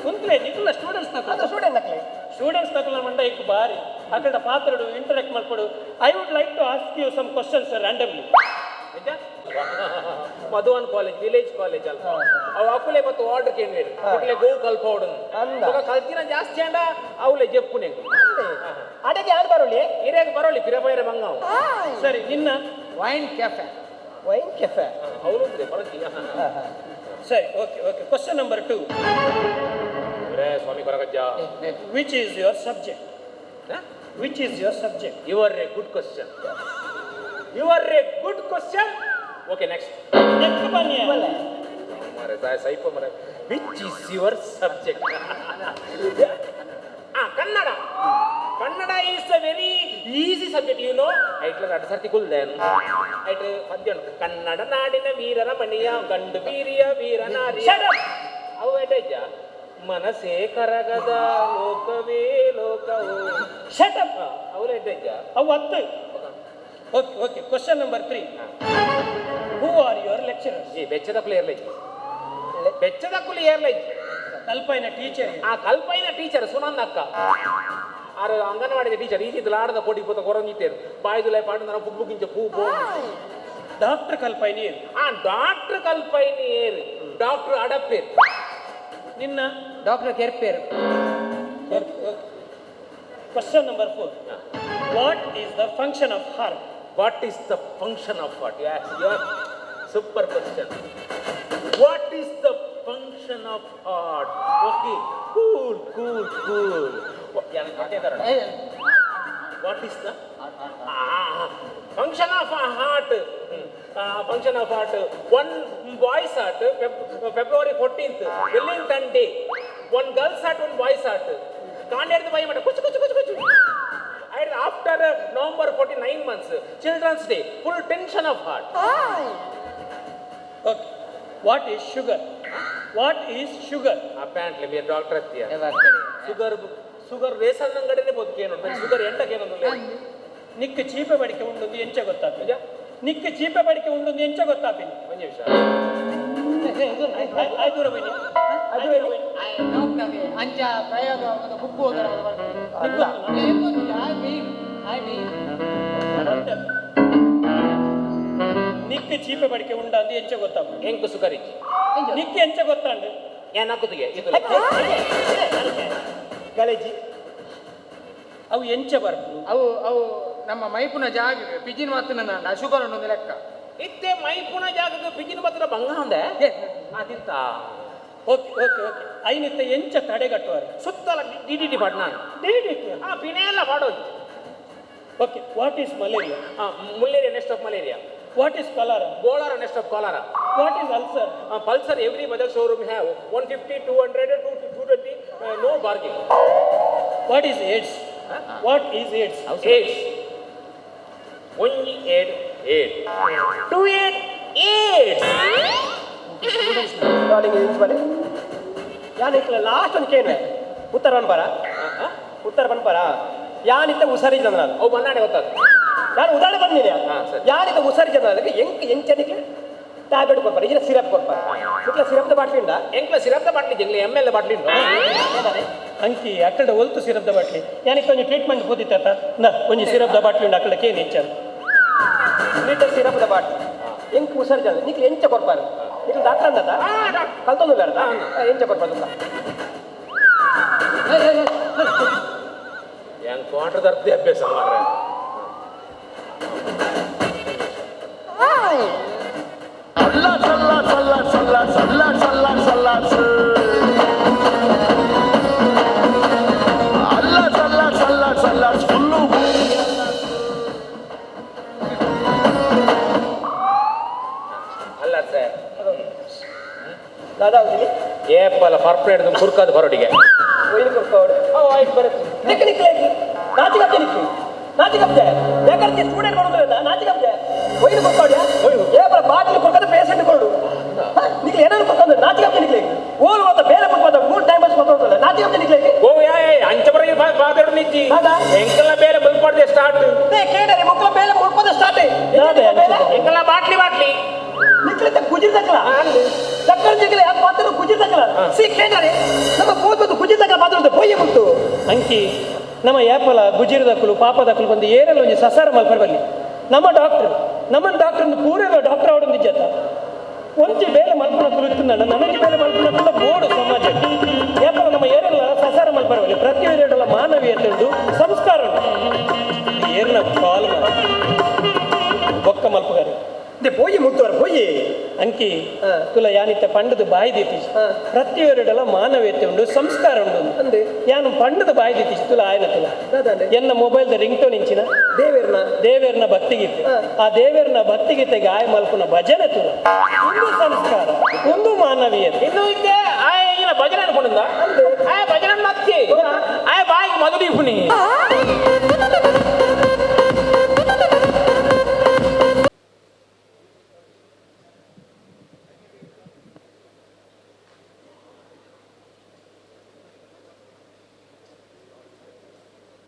ಕುಂತ್ಲೆ ನಿಕುಲ ಸ್ಟೂಡೆಂಟ್ಸ್ ನಕ್ಲ. ಅದು ಸ್ಟೂಡೆಂಟ್ ನಕ್ಲೆ. ಸ್ಟೂಡೆಂಟ್ಸ್ ನಕಲ ಮಂಡ ಇಕ್ ಬಾರಿ ಅಕಡ ಪಾತ್ರಡು interact ಮಾಡ್ಕೊಡು. I would like to ask you some questions randomly. Madhuvan college village college ಅಲ್ಪ ಅವು ಅಕುಲೆ ಮತ್ತು ಆರ್ಡರ್ ಕೇಂದ್ರ ಅಕುಲೆ ಗೋ ಕಲ್ಪ ಹೊಡನ್ ఒక ಕಲ್ತಿನ ಜಾಸ್ತಿ ಅಂಡ ಅವಲೆ ಜೆಪ್ಪುನೆ ಅಡೆಗೆ ಯಾರು ಬರೋಲಿ ಇರೇಗ ಬರೋಲಿ ಪಿರಪೈರ ಬಂಗಾವು. ಸರಿ ನಿನ್ನ wine cafe. Wine cafe ಅವನು ಬರೋತಿ. ಸರಿ okay okay question number 2. Swami Koragajja which is your subject? Which is your subject? You are a good question. You are a good question. Okay next. Next ಬನ್ನಿ. ಮಾರೆ ಸೈಪ ಮಾರೆ. Which is your subject? Kannada. Kannada is a very easy subject you know. ಐಟ್ಲ ಎರಡು ಸರ್ತಿ ಕುಲ್ದೇನು ಐಟ್ ಪದ್ಯ ಕನ್ನಡ ನಾಡಿನ ವೀರರ ಮಣಿಯ ಗಂಡು ವೀರಿಯ ವೀರ ನಾರಿಯ ಅವು ಐಟೈಜ ಮನಸೇ ಕರಗದ ಲೋಕವೇ ಲೋಕವು. Shut up. ಅವಳು ಐಟೈಜ ಅವು ಹತ್ತು. Okay okay question number 3. Who are your lecturers? ಈ ಬೆಚ್ಚದ ಏರ್ಲೈಜ್ ಬೆಚ್ಚದ ಕುಲಿ ಏರ್ಲೈಜ್ ಕಲ್ಪೈನ ಟೀಚರ್. ಆ ಕಲ್ಪೈನ ಟೀಚರ್ ಸುನಂದ ಅಕ್ಕ ಆರು ಅಂಗನವಾಡಿದ ಟೀಚರ್ ಈ ಲಾಡದ ಕೊಡಿ ಪೋತ ಕೊರಂಗಿತ್ತೇರು ಬಾಯ್ದುಲೈ ಪಾಡು ನಾನು ಬುಕ್ ಬುಕ್ಕಿಂಚ ಪೂ ಪೋ. ಡಾಕ್ಟರ್ ಕಲ್ಪೈನಿ ಏರು. ಆ ಡಾಕ್ಟರ್ ಕಲ್ಪೈನಿ ಏರು ಡಾಕ್ಟರ್ ಅಡಪ್ಪೇರು. ನಿನ್ನ doctor ಕೆರ್ಪೇರು. Question number 4. What is the function of heart? What is the function of heart? Yes yes super question. What is the function of heart? Okay cool cool cool. What is the function of heart? Function of heart. One boy's heart February 14th Wellington day. One girl's heart, one boy's heart. ಕಾಂಡೇರ್ದು ಬಾಯಿ ಮಾಡ ಕುಚು ಕುಚು ಕುಚು ಕುಚು. And after November 49 months children's day full tension of heart. Okay what is sugar? What is sugar? Apparently me doctor ಅತ್ತಿಯ sugar sugar ration ಅಂಗಡಿನೇ ಬದುಕೇನು sugar ಎಂಟಕ್ಕೇನೊಂದು. Nick ಚೀಪೆ ಬಡಿಕೆ ಉಂಡೊಂದು ಎಂಚ ಗೊತ್ತಾಪಿನ. ನಿಕ್ಕು ಚೀಪೆ ಬಡಿಕೆ ಉಂಡೊಂದು ಎಂಚ ಗೊತ್ತಾಪಿನ. ಒಂದು ನಿಮಿಷ ದೂರ ಬನ್ನಿ. ಅಂಚ ಪ್ರಯೋಗ ಬುಕ್ ಓದರ ನಿಕ್ಕು ಚೀಪೆ ಬಡಿಕೆ ಉಂಡಂದು ಎಂಚ ಗೊತ್ತಾಪ. ಎಂಕು ಸುಗರಿ ನಿಕ್ಕು ಎಂಚ ಗೊತ್ತಾಂಡು ಏನಾಕುತ್ತಿಗೆ ಗಲೇಜಿ ಅವು ಎಂಚ ಬರ್ಪು. ಅವು ಅವು ನಮ್ಮ ಮೈಪುನ ಜಾಗ ಪಿಜಿನ್ ಮಾತ್ರ ಶುಗರ್ ಒಂದು ಲೆಕ್ಕ ಇತ್ತೆ ಮೈಪುನ ಜಾಗಕ್ಕೆ ಪಿಜಿನ ಮಾತ್ರ ಬಂಗ ಅಂದೆ ಅದಿಂತ. Okay okay okay ಐನಿತ್ತ ಎಂಚ ತಡೆಗಟ್ಟುವರು ಸುತ್ತಲ D D D ಪಾಡ್ ನಾನು D D T ಆ ಪಿನೆಲ್ಲ ಪಾಡೋದು. Okay what is malaria? Malaria next of malaria. What is cholera? Cholera next of cholera. What is ulcer? Pulsar every Bajaj showroom have 150 200 220 no bargain. What is AIDS? What is AIDS? AIDS 1 8 8 2 8 8. Darling inch ಬಲೆ ಯಾನ್ ಇಕ್ಲ last ಒಂದು ಕೇನು ಉತ್ತರ ಬನ್ಪಾರ ಉತ್ತರ ಬನ್ಪಾರ ಯಾನಿತ್ತ ಉಸಾರಿ ಜನ ನಾನು ಅವು ಬನ್ನಾಡೆ ಗೊತ್ತಾದ ನಾನು ಉದಾಹರಣೆ ಬಂದಿನಿ. ಯಾನಿತ್ತ ಉಸಾರಿ ಜನ ಎಂಕ್ ಎಂಚನಿಗೆ ಟ್ಯಾಬ್ಲೆಟ್ ಕೊಡ್ಪಾರ ಈಗಿನ ಸಿರಪ್ ಕೊಡ್ಪಾರ ಇಕ್ಲ ಸಿರಪ್ದ ಬಾಟ್ಲಿ ಉಂಡ ಎಂಕ್ಲ ಸಿರಪ್ದ ಬಾಟ್ಲಿ ಜಂಗ್ಲಿ M L bottle ಉಂಡು ಅಂಕಿ ಅಕ್ಕಡ ಒಲ್ತು ಸಿರಪ್ದ ಬಾಟ್ಲಿ ಯಾನಿಕ್ ಒಂಜಿ ಟ್ರೀಟ್ಮೆಂಟ್ ಪೋದಿತ್ತ ನ ಒಂಜಿ ಸಿರಪ್ದ ಬಾಟ್ಲಿ ಉಂಡು ಅಕ್ಕಡ ಕೇನು ಹೆಚ್ಚ ಲೀಟರ್ ಸಿರಪ್ದ ಬಾಟ್ಲಿ ಎಂಕ್ ಉಸಾರಿ ಜನ ನಿಕ್ಲ ಎಂಚ ಕೊಡ್ಪಾರ ನಿಕ್ಲು ಡಾಕ್ಟರ್ ಅಂದದ ಕಲ್ತೊಂದುಲ್ಲಾರ ಎಂಚ ಕೊರ್ಪದ ಹೆಂಗ್ ಕ್ವಾಂಟ್ರದ ಅರ್ಧ ಅಭ್ಯಾಸ ಮಾರ್ರೆ. ಅಲ್ಲ ಸರ್. ದಾದಾ ಹೌದಿನಿ. ಏಪಲ್ಲ ಪರ್ಪ್ಲೇಟ್ ಕುರ್ಕಾದ ಹೊರಡಿಗೆ. ಒಯ್ದು ಕೊರ್ಕೋಡು. ಆಯ್ತು ಬರುತ್ತೆ. ನಿಕ್ ನಿಕ್ಲೇಗಿ ನಾಚಿಕಪ್ತೆ ನಿಕ್ಕಿ ನಾಚಿಕಪ್ತೆ ಬೇಕಾದ್ರೆ ಸ್ಟೂಡೆಂಟ್ ಕೊಡೋದಿಲ್ಲ ನಾಚಿಕಪ್ತೆ ಒಯ್ದು ಕೊರ್ಕೋಡ್ಯಾ ಏಪಲ ಬಾಗಿಲು ಕೊರ್ಕದ ಪೇಷಂಟ್ ಕೊಡು ನಿಕ್ಲೆ ಏನಾದ್ರು ಕೊರ್ಕೊಂಡು ನಾಚಿಕಪ್ತೆ ನಿಕ್ಲೇಗಿ ಓಲ್ ಮಾತ ಬೇರೆ ಬಿಟ್ಟು ಮಾತ ಮೂರು ಟೈಮ್ ಬಸ್ ಮಾತಾಡೋದಿಲ್ಲ ನಾಚಿಕಪ್ತೆ ನಿಕ್ಲೇಗಿ. ಓ ಯಾ ಅಂಚ ಬರ ಬಾದರು ನಿಜ್ಜಿ. ಹೌದಾ? ಎಂಕಲ್ಲ ಬೇರೆ ಮುಲ್ಪಡ್ದೆ ಸ್ಟಾರ್ಟ್. ಏ ಕೇಳರೆ ಮಕ್ಕಳ ಬೇಲೆ ಮುಳ್ಪದ ಸ್ಟಾರ್ಟ್. ಎಂಕಲ್ಲ ಬಾಟ್ಲಿ ಬಾಟ್ಲಿ. ನಿಕ್ಲಿತ ಕುಜಿರ್ ತಕ್ಕಲ ತಕ್ಕಲ ಜಿಗಲೆ ಯಾಕೆ ಮಾತ್ರ ಕುಜಿರ್ ತಕ್ಕಲ ಸಿ ಕೇಳರೆ ನಮ್ಮ ಕೂತು ಕುಜಿರ್ ತಕ್ಕಲ ಮಾತ್ರ ಪೊಯ್ಯ ಮುಟ್ಟು. ಅಂಕಿ ನಮ್ಮ ಏಪಲ ಗುಜಿರದಕ್ಕಲು ಪಾಪದಕ್ಕಲು ಬಂದು ಏರೆಲ್ಲ ಒಂಜಿ ಸಸಾರ ಮಲ್ಪರ್ ಬಲ್ಲಿ ನಮ್ಮ ಡಾಕ್ಟರ್ ನಮ್ಮನ್ನ ಡಾಕ್ಟರ್ ಪೂರೆಲ್ಲ ಡಾಕ್ಟರ್ ಅವಡೊಂದು ಜತ ಒಂಜಿ ಬೇಲೆ ಮಲ್ಪನ ಕುರಿತುಂಡ ನನಗೆ ಬೇಲೆ ಮಲ್ಪನ ಕುಲ ಬೋಡು ಸಮಾಜ ಏಪಲ ನಮ್ಮ ಏರೆಲ್ಲ ಸಸಾರ ಮಲ್ಪರ್ ಬಲ್ಲಿ ಪ್ರತಿಯೊಂದೆಲ್ಲ ಮಾನವೀಯತೆ ಉಂಟು ಸಂಸ್ಕಾರ ಉಂಟು ಏರ್ನ ಕಾಲು ಬೊಕ್ಕ ಮಲ್ಪಗಾರೆ they ಪೊಯ್ಯಿ ಮುಟ್ಟುವರ ಪೊಯ್ಯಿ. ಅಂಕಿ ತುಲ ಯಾನಿತ್ತ ಪಂಡದ ಬಾಯಿ ದೀತಿ ಪ್ರತಿಯೊರಡಲ ಮಾನವೀಯತೆ ಉಂಡು ಸಂಸ್ಕಾರ ಉಂಡು. ಅಂದೆ. ಯಾನು ಪಂಡದ ಬಾಯಿ ದೀತಿ ತುಲ ಆಯನ ತುಲ. ದಾದಾಂಡೆ? ಎನ್ನ ಮೊಬೈಲ್ ದ ರಿಂಗ್ ಟೋನ್ ಇಂಚಿನ ದೇವೇರ್ನ ದೇವೇರ್ನ ಭಕ್ತಿಗೀತೆ. ಆ ದೇವೇರ್ನ ಭಕ್ತಿಗೀತೆಗೆ ಆಯ ಮಲ್ಪುನ ಭಜನೆ ತುಲ ಒಂದು ಸಂಸ್ಕಾರ ಒಂದು ಮಾನವೀಯತೆ. ಇನ್ನು ಇದ್ದೆ ಆಯ ಈಗಿನ ಭಜನೆ ಅನ್ಕೊಂಡಿಂದ ಆಯ ಭಜನೆ ಮತ್ತೆ ಆಯ ಬಾಯಿಗೆ ಮದುವೆ ಇಪ್ಪುನಿ.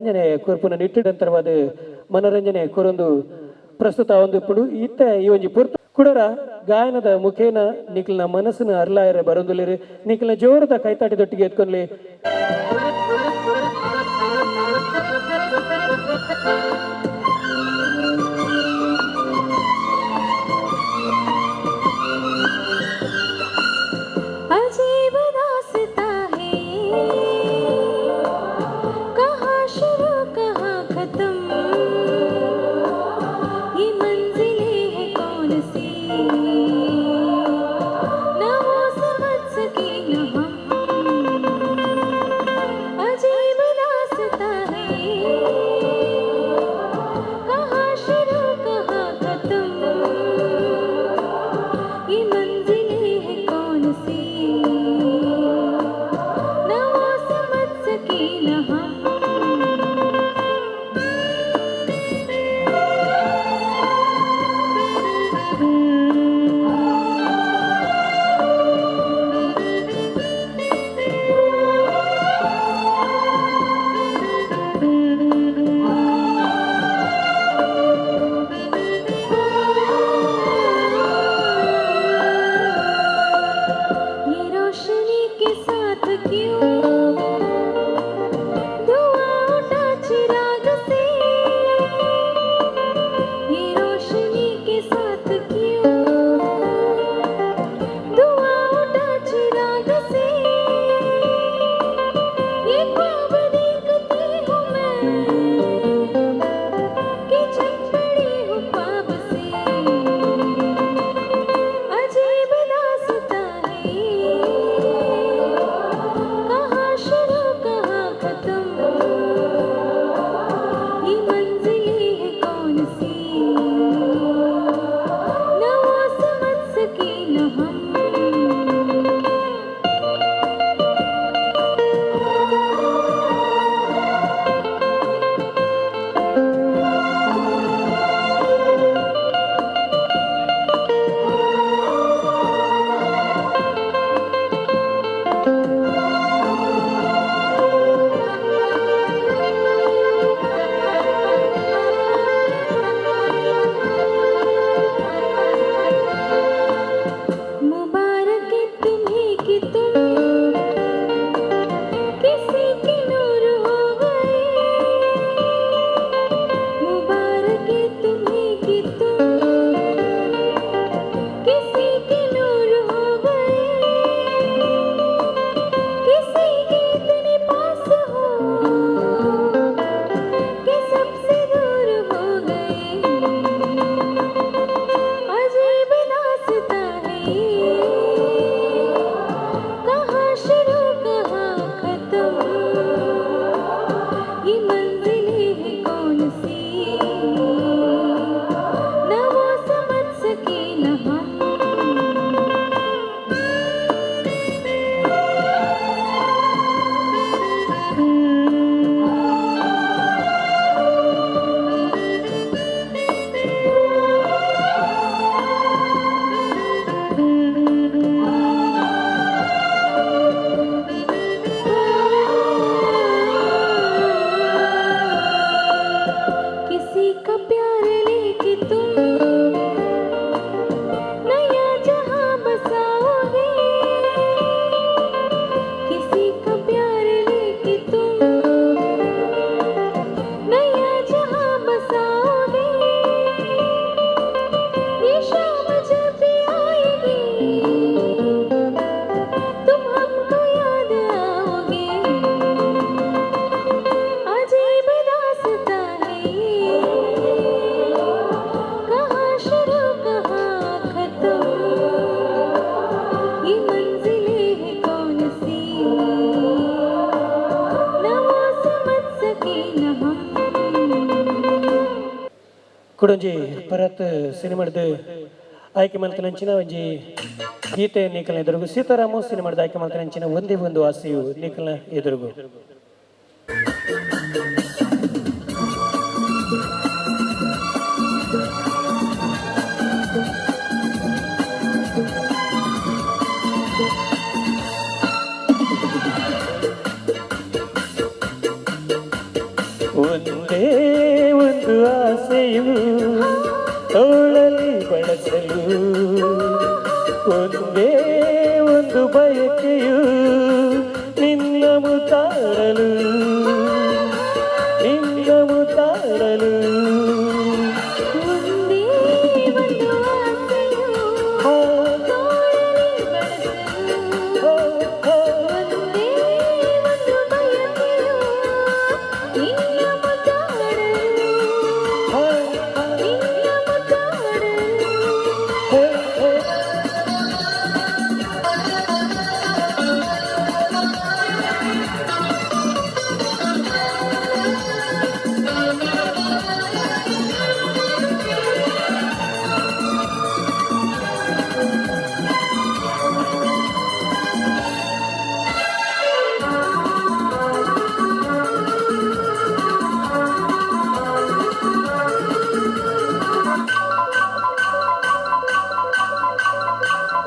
ಮನರಂಜನೆ ಕೊರ್ಪುನ ನಿಟ್ಟಿಡಂತರವಾದ ಮನರಂಜನೆ ಕೊರೊಂದು ಪ್ರಸ್ತುತ ಒಂದು ಪುಡು ಇತ್ತ ಈ ಒಂಜಿ ಪುರ್ತು ಕುಡರ ಗಾಯನದ ಮುಖೇನ ನಿಕ್ಲಿನ ಮನಸ್ಸಿನ ಅರ್ಲಾಯರ ಬರೊಂದುಲಿರು ನಿಕ್ಲಿನ ಜೋರದ ಕೈತಾಟಿದೊಟ್ಟಿಗೆ ಎತ್ಕೊಂಡ್ಲಿ. अजीब दास्तां है ये, कहाँ शुरू कहाँ खत्म, ये मंजिलें है कौन सी, न वो समझ सके न हम। ಕುಡೊಂಜಿ ಪರತ್ ಸಿನಿಮಾದ ಆಯ್ಕೆ ಮಲ್ತಿನಂಚಿನ ಒಂಜಿ ಗೀತೆ ನೀಕಲ್ನ ಎದುರುಗು. ಸೀತಾರಾಮ ಸಿನಿಮಾದ ಆಯ್ಕೆ ಮಲ್ತಿನಂಚಿನ ಒಂದೇ ಒಂದು ಆಸೆಯು ನೀಕಲ್ನ ಎದುರುಗು. ಒಂದೇ ಒಂದು ಆಸೆಯು ತೋಳಲಿ ಬಳಸಲು, ಒಂದೇ ಒಂದು ಬಯಕೆಯು ನಿನ್ನ ಮುತ್ತಾಡಲು, ನಿನ್ನ ಮುತ್ತಾಡಲು. ಒಂದೇ ಒಂದು ಆಸೆಯು ತೋಳಲಿ ಬಳಸಲು, ಒಂದೇ ಒಂದು ಬಯಕೆಯು ನಿನ್ನ ಮುತ್ತಾಡಲು, ನಿನ್ನ ಮುತ್ತಾಡಲು.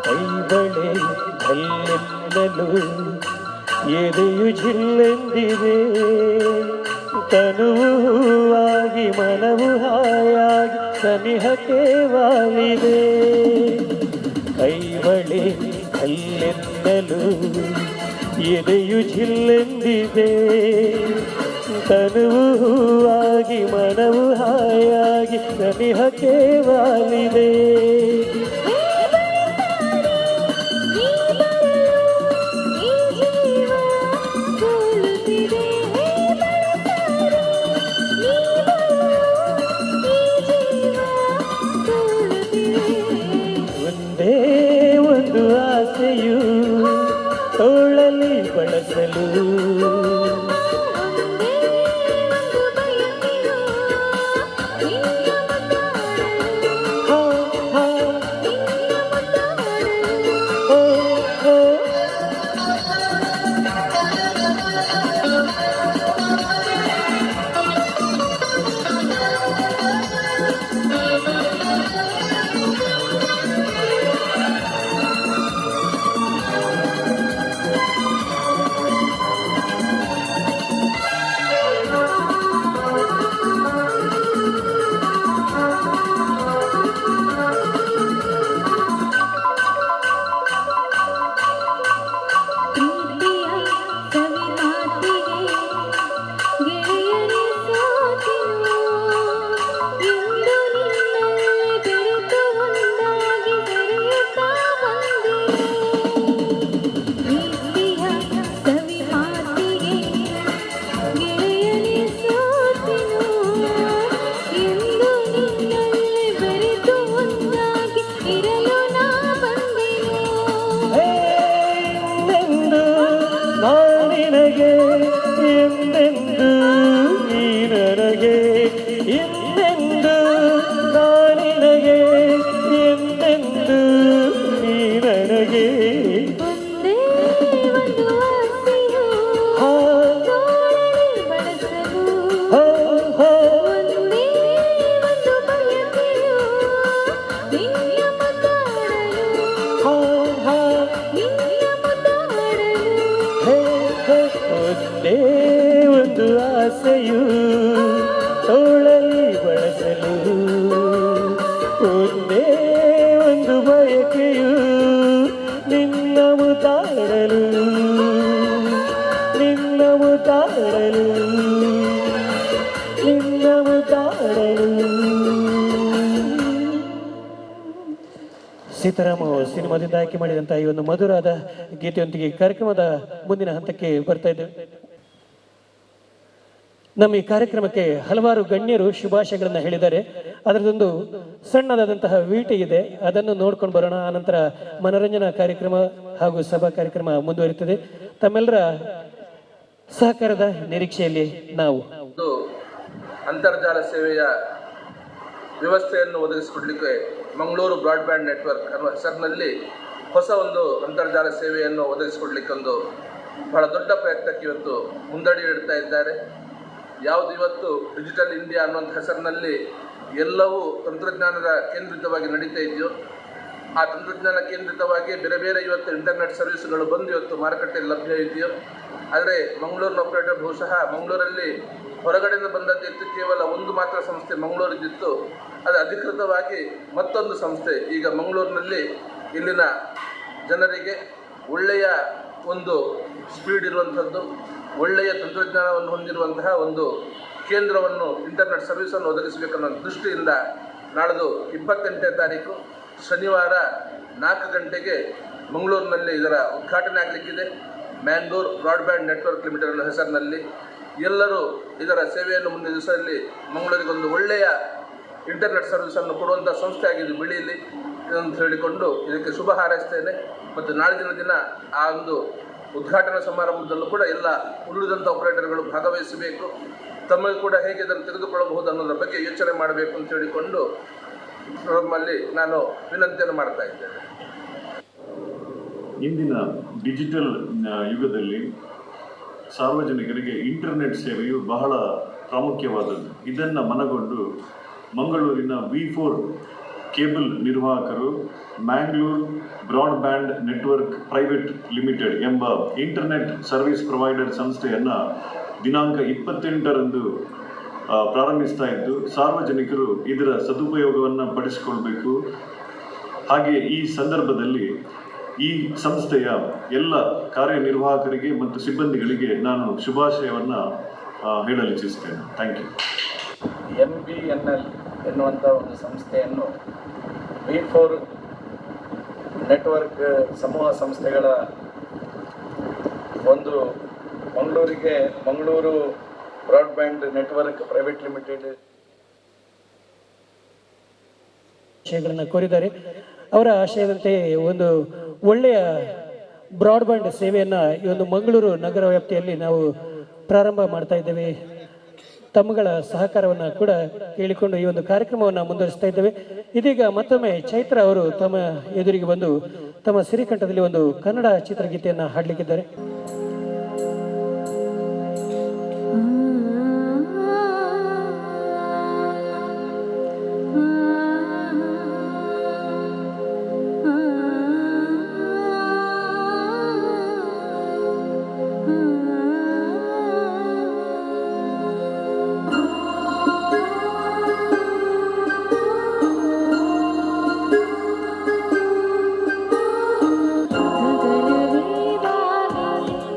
ಕೈಬಳೆ ಕಲ್ಲೆನ್ನಲು ಎದೆಯು ಜಿಲ್ಲೆಂದಿದೆ, ತನುವಾಗಿ ಮನವು ಹಾಯಾಗಿ ಸನಿಹಕ್ಕೆ ವಾಲಿದೆ. ಕೈಬಳೆ ಕಲ್ಲೆನ್ನಲು ಎದೆಯು ಜಿಲ್ಲೆಂದಿದೆ, ತನುವಾಗಿ ಮನವು ಹಾಯಾಗಿ ಸನಿಹಕ್ಕೆ ವಾಲಿದೆ. ಒಂದೇ ಒಂದು ಆಸೆಯು ತೋಳಲಿ ಬಳಸಲು, ಪ್ರೀತಿಯ ಸವಿ ಮಾತಿಗೆ ಗೆಳೆಯರೇ ಸೋತೆನು, ಎಂದು ನಿನ್ನಲ್ಲಿ ಬೆರೆತು ಒಂದಾಗಿ ಬೆರೆಯುತ್ತಾ ಬಂದೆನು. ಪ್ರೀತಿಯ ಸವಿ ಮಾತಿಗೆ ಗೆಳೆಯರೇ ಸೋತೆನು, ಎಂದು ನಿನ್ನಲ್ಲಿ ಬೆರೆತು ಒಂದಾಗಿ ಇರಲು ನಾ ಬಂದೆನು. ಎಂದೆಂದು ನಾನಿನಗೆ, ಎಂದೆಂದು ನೀ ನನಗೆ, ಎಂದೆಂದು ನಾನಿನಗೆ, ಎಂದೆಂದು ನೀ ನನಗೆ. ಒಂದೇ ಒಂದು ಆಸೆಯು ತೋಳಲಿ ಬಳಸಲು, ಒಂದೇ ಒಂದು ಬಯಕೆಯು ನಿನ್ನ ಮುತ್ತಾಡಲು, ನಿನ್ನ ಮುತ್ತಾಡಲು. ಒಂದೇ ಒಂದು ಆಸೆಯು ತೋಳಲಿ ಬಳಸಲು, ಒಂದೇ ಒಂದು ಬಯಕೆಯು ನಿನ್ನ ಮುತ್ತಾಡಲು, ನಿನ್ನ ಮುತ್ತಾಡಲು, ನಿನ್ನ ಮುತ್ತಾಡಲು. ಸೀತಾರಾಮ ಸಿನಿಮಾದಿಂದ ಆಯ್ಕೆ ಮಾಡಿದಂತಹ ಈ ಒಂದು ಮಧುರಾದ ಗೀತೆಯೊಂದಿಗೆ ಕಾರ್ಯಕ್ರಮದ ಮುಂದಿನ ಹಂತಕ್ಕೆ ಬರ್ತಾ ಇದ್ದೇವೆ. ನಮ್ಮ ಈ ಕಾರ್ಯಕ್ರಮಕ್ಕೆ ಹಲವಾರು ಗಣ್ಯರು ಶುಭಾಶಯಗಳನ್ನು ಹೇಳಿದ್ದಾರೆ. ಅದರದೊಂದು ಸಣ್ಣದಾದಂತಹ ವೀಟಿ ಇದೆ, ಅದನ್ನು ನೋಡ್ಕೊಂಡು ಬರೋಣ. ಆನಂತರ ಮನರಂಜನಾ ಕಾರ್ಯಕ್ರಮ ಹಾಗೂ ಸಭಾ ಕಾರ್ಯಕ್ರಮ ಮುಂದುವರಿಯುತ್ತದೆ. ತಮ್ಮೆಲ್ಲರ ಸಹಕಾರದ ನಿರೀಕ್ಷೆಯಲ್ಲಿ ನಾವು ಅಂತರ್ಜಾಲ ಸೇವೆಯ ವ್ಯವಸ್ಥೆಯನ್ನು ಒದಗಿಸಿಕೊಡಲಿಕ್ಕೆ ಮಂಗಳೂರು ಬ್ರಾಡ್ಬ್ಯಾಂಡ್ ನೆಟ್ವರ್ಕ್ ಅನ್ನುವ ಹೆಸರಿನಲ್ಲಿ ಹೊಸ ಒಂದು ಅಂತರ್ಜಾಲ ಸೇವೆಯನ್ನು ಒದಗಿಸಿಕೊಡಲಿಕ್ಕೆ ಒಂದು ಬಹಳ ದೊಡ್ಡ ಪ್ರಯತ್ನಕ್ಕೆ ಇವತ್ತು ಮುಂದಡಿ ಇಡ್ತಾ ಇದ್ದಾರೆ. ಯಾವುದು ಇವತ್ತು ಡಿಜಿಟಲ್ ಇಂಡಿಯಾ ಅನ್ನುವಂಥ ಹೆಸರಿನಲ್ಲಿ ಎಲ್ಲವೂ ತಂತ್ರಜ್ಞಾನದ ಕೇಂದ್ರಿತವಾಗಿ ನಡೀತಾ ಇದೆಯೋ, ಆ ತಂತ್ರಜ್ಞಾನ ಕೇಂದ್ರಿತವಾಗಿ ಬೇರೆ ಬೇರೆ ಇವತ್ತು ಇಂಟರ್ನೆಟ್ ಸರ್ವಿಸ್ಗಳು ಬಂದು ಇವತ್ತು ಮಾರುಕಟ್ಟೆಯಲ್ಲಿ ಲಭ್ಯ ಇದೆಯೋ, ಆದರೆ ಮಂಗಳೂರಿನ ಆಪರೇಟರ್ ಬಹುಶಃ ಮಂಗಳೂರಲ್ಲಿ ಹೊರಗಡೆಯಿಂದ ಬಂದದ್ದಿತ್ತು, ಕೇವಲ ಒಂದು ಮಾತ್ರ ಸಂಸ್ಥೆ ಮಂಗಳೂರಿದ್ದಿತ್ತು. ಅದು ಅಧಿಕೃತವಾಗಿ ಮತ್ತೊಂದು ಸಂಸ್ಥೆ ಈಗ ಮಂಗಳೂರಿನಲ್ಲಿ ಇಲ್ಲಿನ ಜನರಿಗೆ ಒಳ್ಳೆಯ ಒಂದು ಸ್ಪೀಡ್ ಇರುವಂಥದ್ದು, ಒಳ್ಳೆಯ ತಂತ್ರಜ್ಞಾನವನ್ನು ಹೊಂದಿರುವಂತಹ ಒಂದು ಕೇಂದ್ರವನ್ನು, ಇಂಟರ್ನೆಟ್ ಸರ್ವಿಸನ್ನು ಒದಗಿಸಬೇಕನ್ನೋ ದೃಷ್ಟಿಯಿಂದ ನಾಳ್ದು 28ನೇ ತಾರೀಕು ಶನಿವಾರ 4 ಗಂಟೆಗೆ ಮಂಗಳೂರಿನಲ್ಲಿ ಇದರ ಉದ್ಘಾಟನೆ ಆಗಲಿಕ್ಕಿದೆ. ಮ್ಯಾಂಗ್ಳೂರ್ ಬ್ರಾಡ್ಬ್ಯಾಂಡ್ ನೆಟ್ವರ್ಕ್ ಲಿಮಿಟೆಡ್ ಅನ್ನೋ ಹೆಸರಿನಲ್ಲಿ ಎಲ್ಲರೂ ಇದರ ಸೇವೆಯನ್ನು ಮುಂದಿನ ದಿವಸದಲ್ಲಿ ಮಂಗಳೂರಿಗೊಂದು ಒಳ್ಳೆಯ ಇಂಟರ್ನೆಟ್ ಸರ್ವಿಸನ್ನು ಕೊಡುವಂಥ ಸಂಸ್ಥೆ ಆಗಿದ್ದು ಬೆಳೀಲಿ ಅಂತ ಹೇಳಿಕೊಂಡು ಇದಕ್ಕೆ ಶುಭ ಹಾರೈಸ್ತೇನೆ. ಮತ್ತು ನಾಳಿನ ದಿನ ಆ ಒಂದು ಉದ್ಘಾಟನಾ ಸಮಾರಂಭದಲ್ಲೂ ಕೂಡ ಎಲ್ಲ ಉಳಿದಂಥ ಆಪರೇಟರ್ಗಳು ಭಾಗವಹಿಸಬೇಕು. ತಮಗೆ ಕೂಡ ಹೇಗೆ ಇದನ್ನು ತೆಗೆದುಕೊಳ್ಳಬಹುದು ಅನ್ನೋದರ ಬಗ್ಗೆ ಯೋಚನೆ ಮಾಡಬೇಕು ಅಂತ ಹೇಳಿಕೊಂಡು ನಮ್ಮಲ್ಲಿ ನಾನು ವಿನಂತಿಯನ್ನು ಮಾಡ್ತಾ ಇದ್ದೇನೆ. ಇಂದಿನ ಡಿಜಿಟಲ್ ಯುಗದಲ್ಲಿ ಸಾರ್ವಜನಿಕರಿಗೆ ಇಂಟರ್ನೆಟ್ ಸೇವೆಯು ಬಹಳ ಪ್ರಾಮುಖ್ಯವಾದದ್ದು. ಇದನ್ನು ಮನಗೊಂಡು ಮಂಗಳೂರಿನ V4 cable ನಿರ್ವಾಹಕರು Mangalore broadband network private limited ಎಂಬ ಇಂಟರ್ನೆಟ್ ಸರ್ವಿಸ್ ಪ್ರೊವೈಡರ್ ಸಂಸ್ಥೆಯನ್ನು ದಿನಾಂಕ 28ರಂದು ಪ್ರಾರಂಭಿಸ್ತಾ ಇದ್ದು, ಸಾರ್ವಜನಿಕರು ಇದರ ಸದುಪಯೋಗವನ್ನು ಪಡಿಸಿಕೊಳ್ಬೇಕು. ಹಾಗೆ ಈ ಸಂದರ್ಭದಲ್ಲಿ ಈ ಸಂಸ್ಥೆಯ ಎಲ್ಲ ಕಾರ್ಯನಿರ್ವಾಹಕರಿಗೆ ಮತ್ತು ಸಿಬ್ಬಂದಿಗಳಿಗೆ ನಾನು ಶುಭಾಶಯವನ್ನು ಹೇಳಲು ಇಚ್ಛಿಸ್ತೇನೆ. Thank you. MBNL ಎನ್ನುವಂಥ ಒಂದು ಸಂಸ್ಥೆಯನ್ನು V4 network ಸಮೂಹ ಸಂಸ್ಥೆಗಳ ಒಂದು ಮಂಗಳೂರಿಗೆ Mangaluru broadband network private limited ಆಶಯಗಳನ್ನು ಕೋರಿದ್ದಾರೆ. ಅವರ ಆಶಯದಂತೆ ಒಂದು ಒಳ್ಳೆಯ ಬ್ರಾಡ್ಬ್ಯಾಂಡ್ ಸೇವೆಯನ್ನು ಈ ಒಂದು ಮಂಗಳೂರು ನಗರ ವ್ಯಾಪ್ತಿಯಲ್ಲಿ ನಾವು ಪ್ರಾರಂಭ ಮಾಡ್ತಾ ಇದ್ದೇವೆ. ತಮ್ಮಗಳ ಸಹಕಾರವನ್ನು ಕೂಡ ಕೇಳಿಕೊಂಡು ಈ ಒಂದು ಕಾರ್ಯಕ್ರಮವನ್ನು ಮುಂದುವರಿಸ್ತಾ ಇದ್ದೇವೆ. ಇದೀಗ ಮತ್ತೊಮ್ಮೆ ಚೈತ್ರ ಅವರು ತಮ್ಮ ಎದುರಿಗೆ ಬಂದು ತಮ್ಮ ಸಿರಿಕಂಠದಲ್ಲಿ ಒಂದು ಕನ್ನಡ ಚಿತ್ರಗೀತೆಯನ್ನು ಹಾಡಲಿಕ್ಕಿದ್ದಾರೆ. ಗಗನವೇ ಬಾಗಿಲು.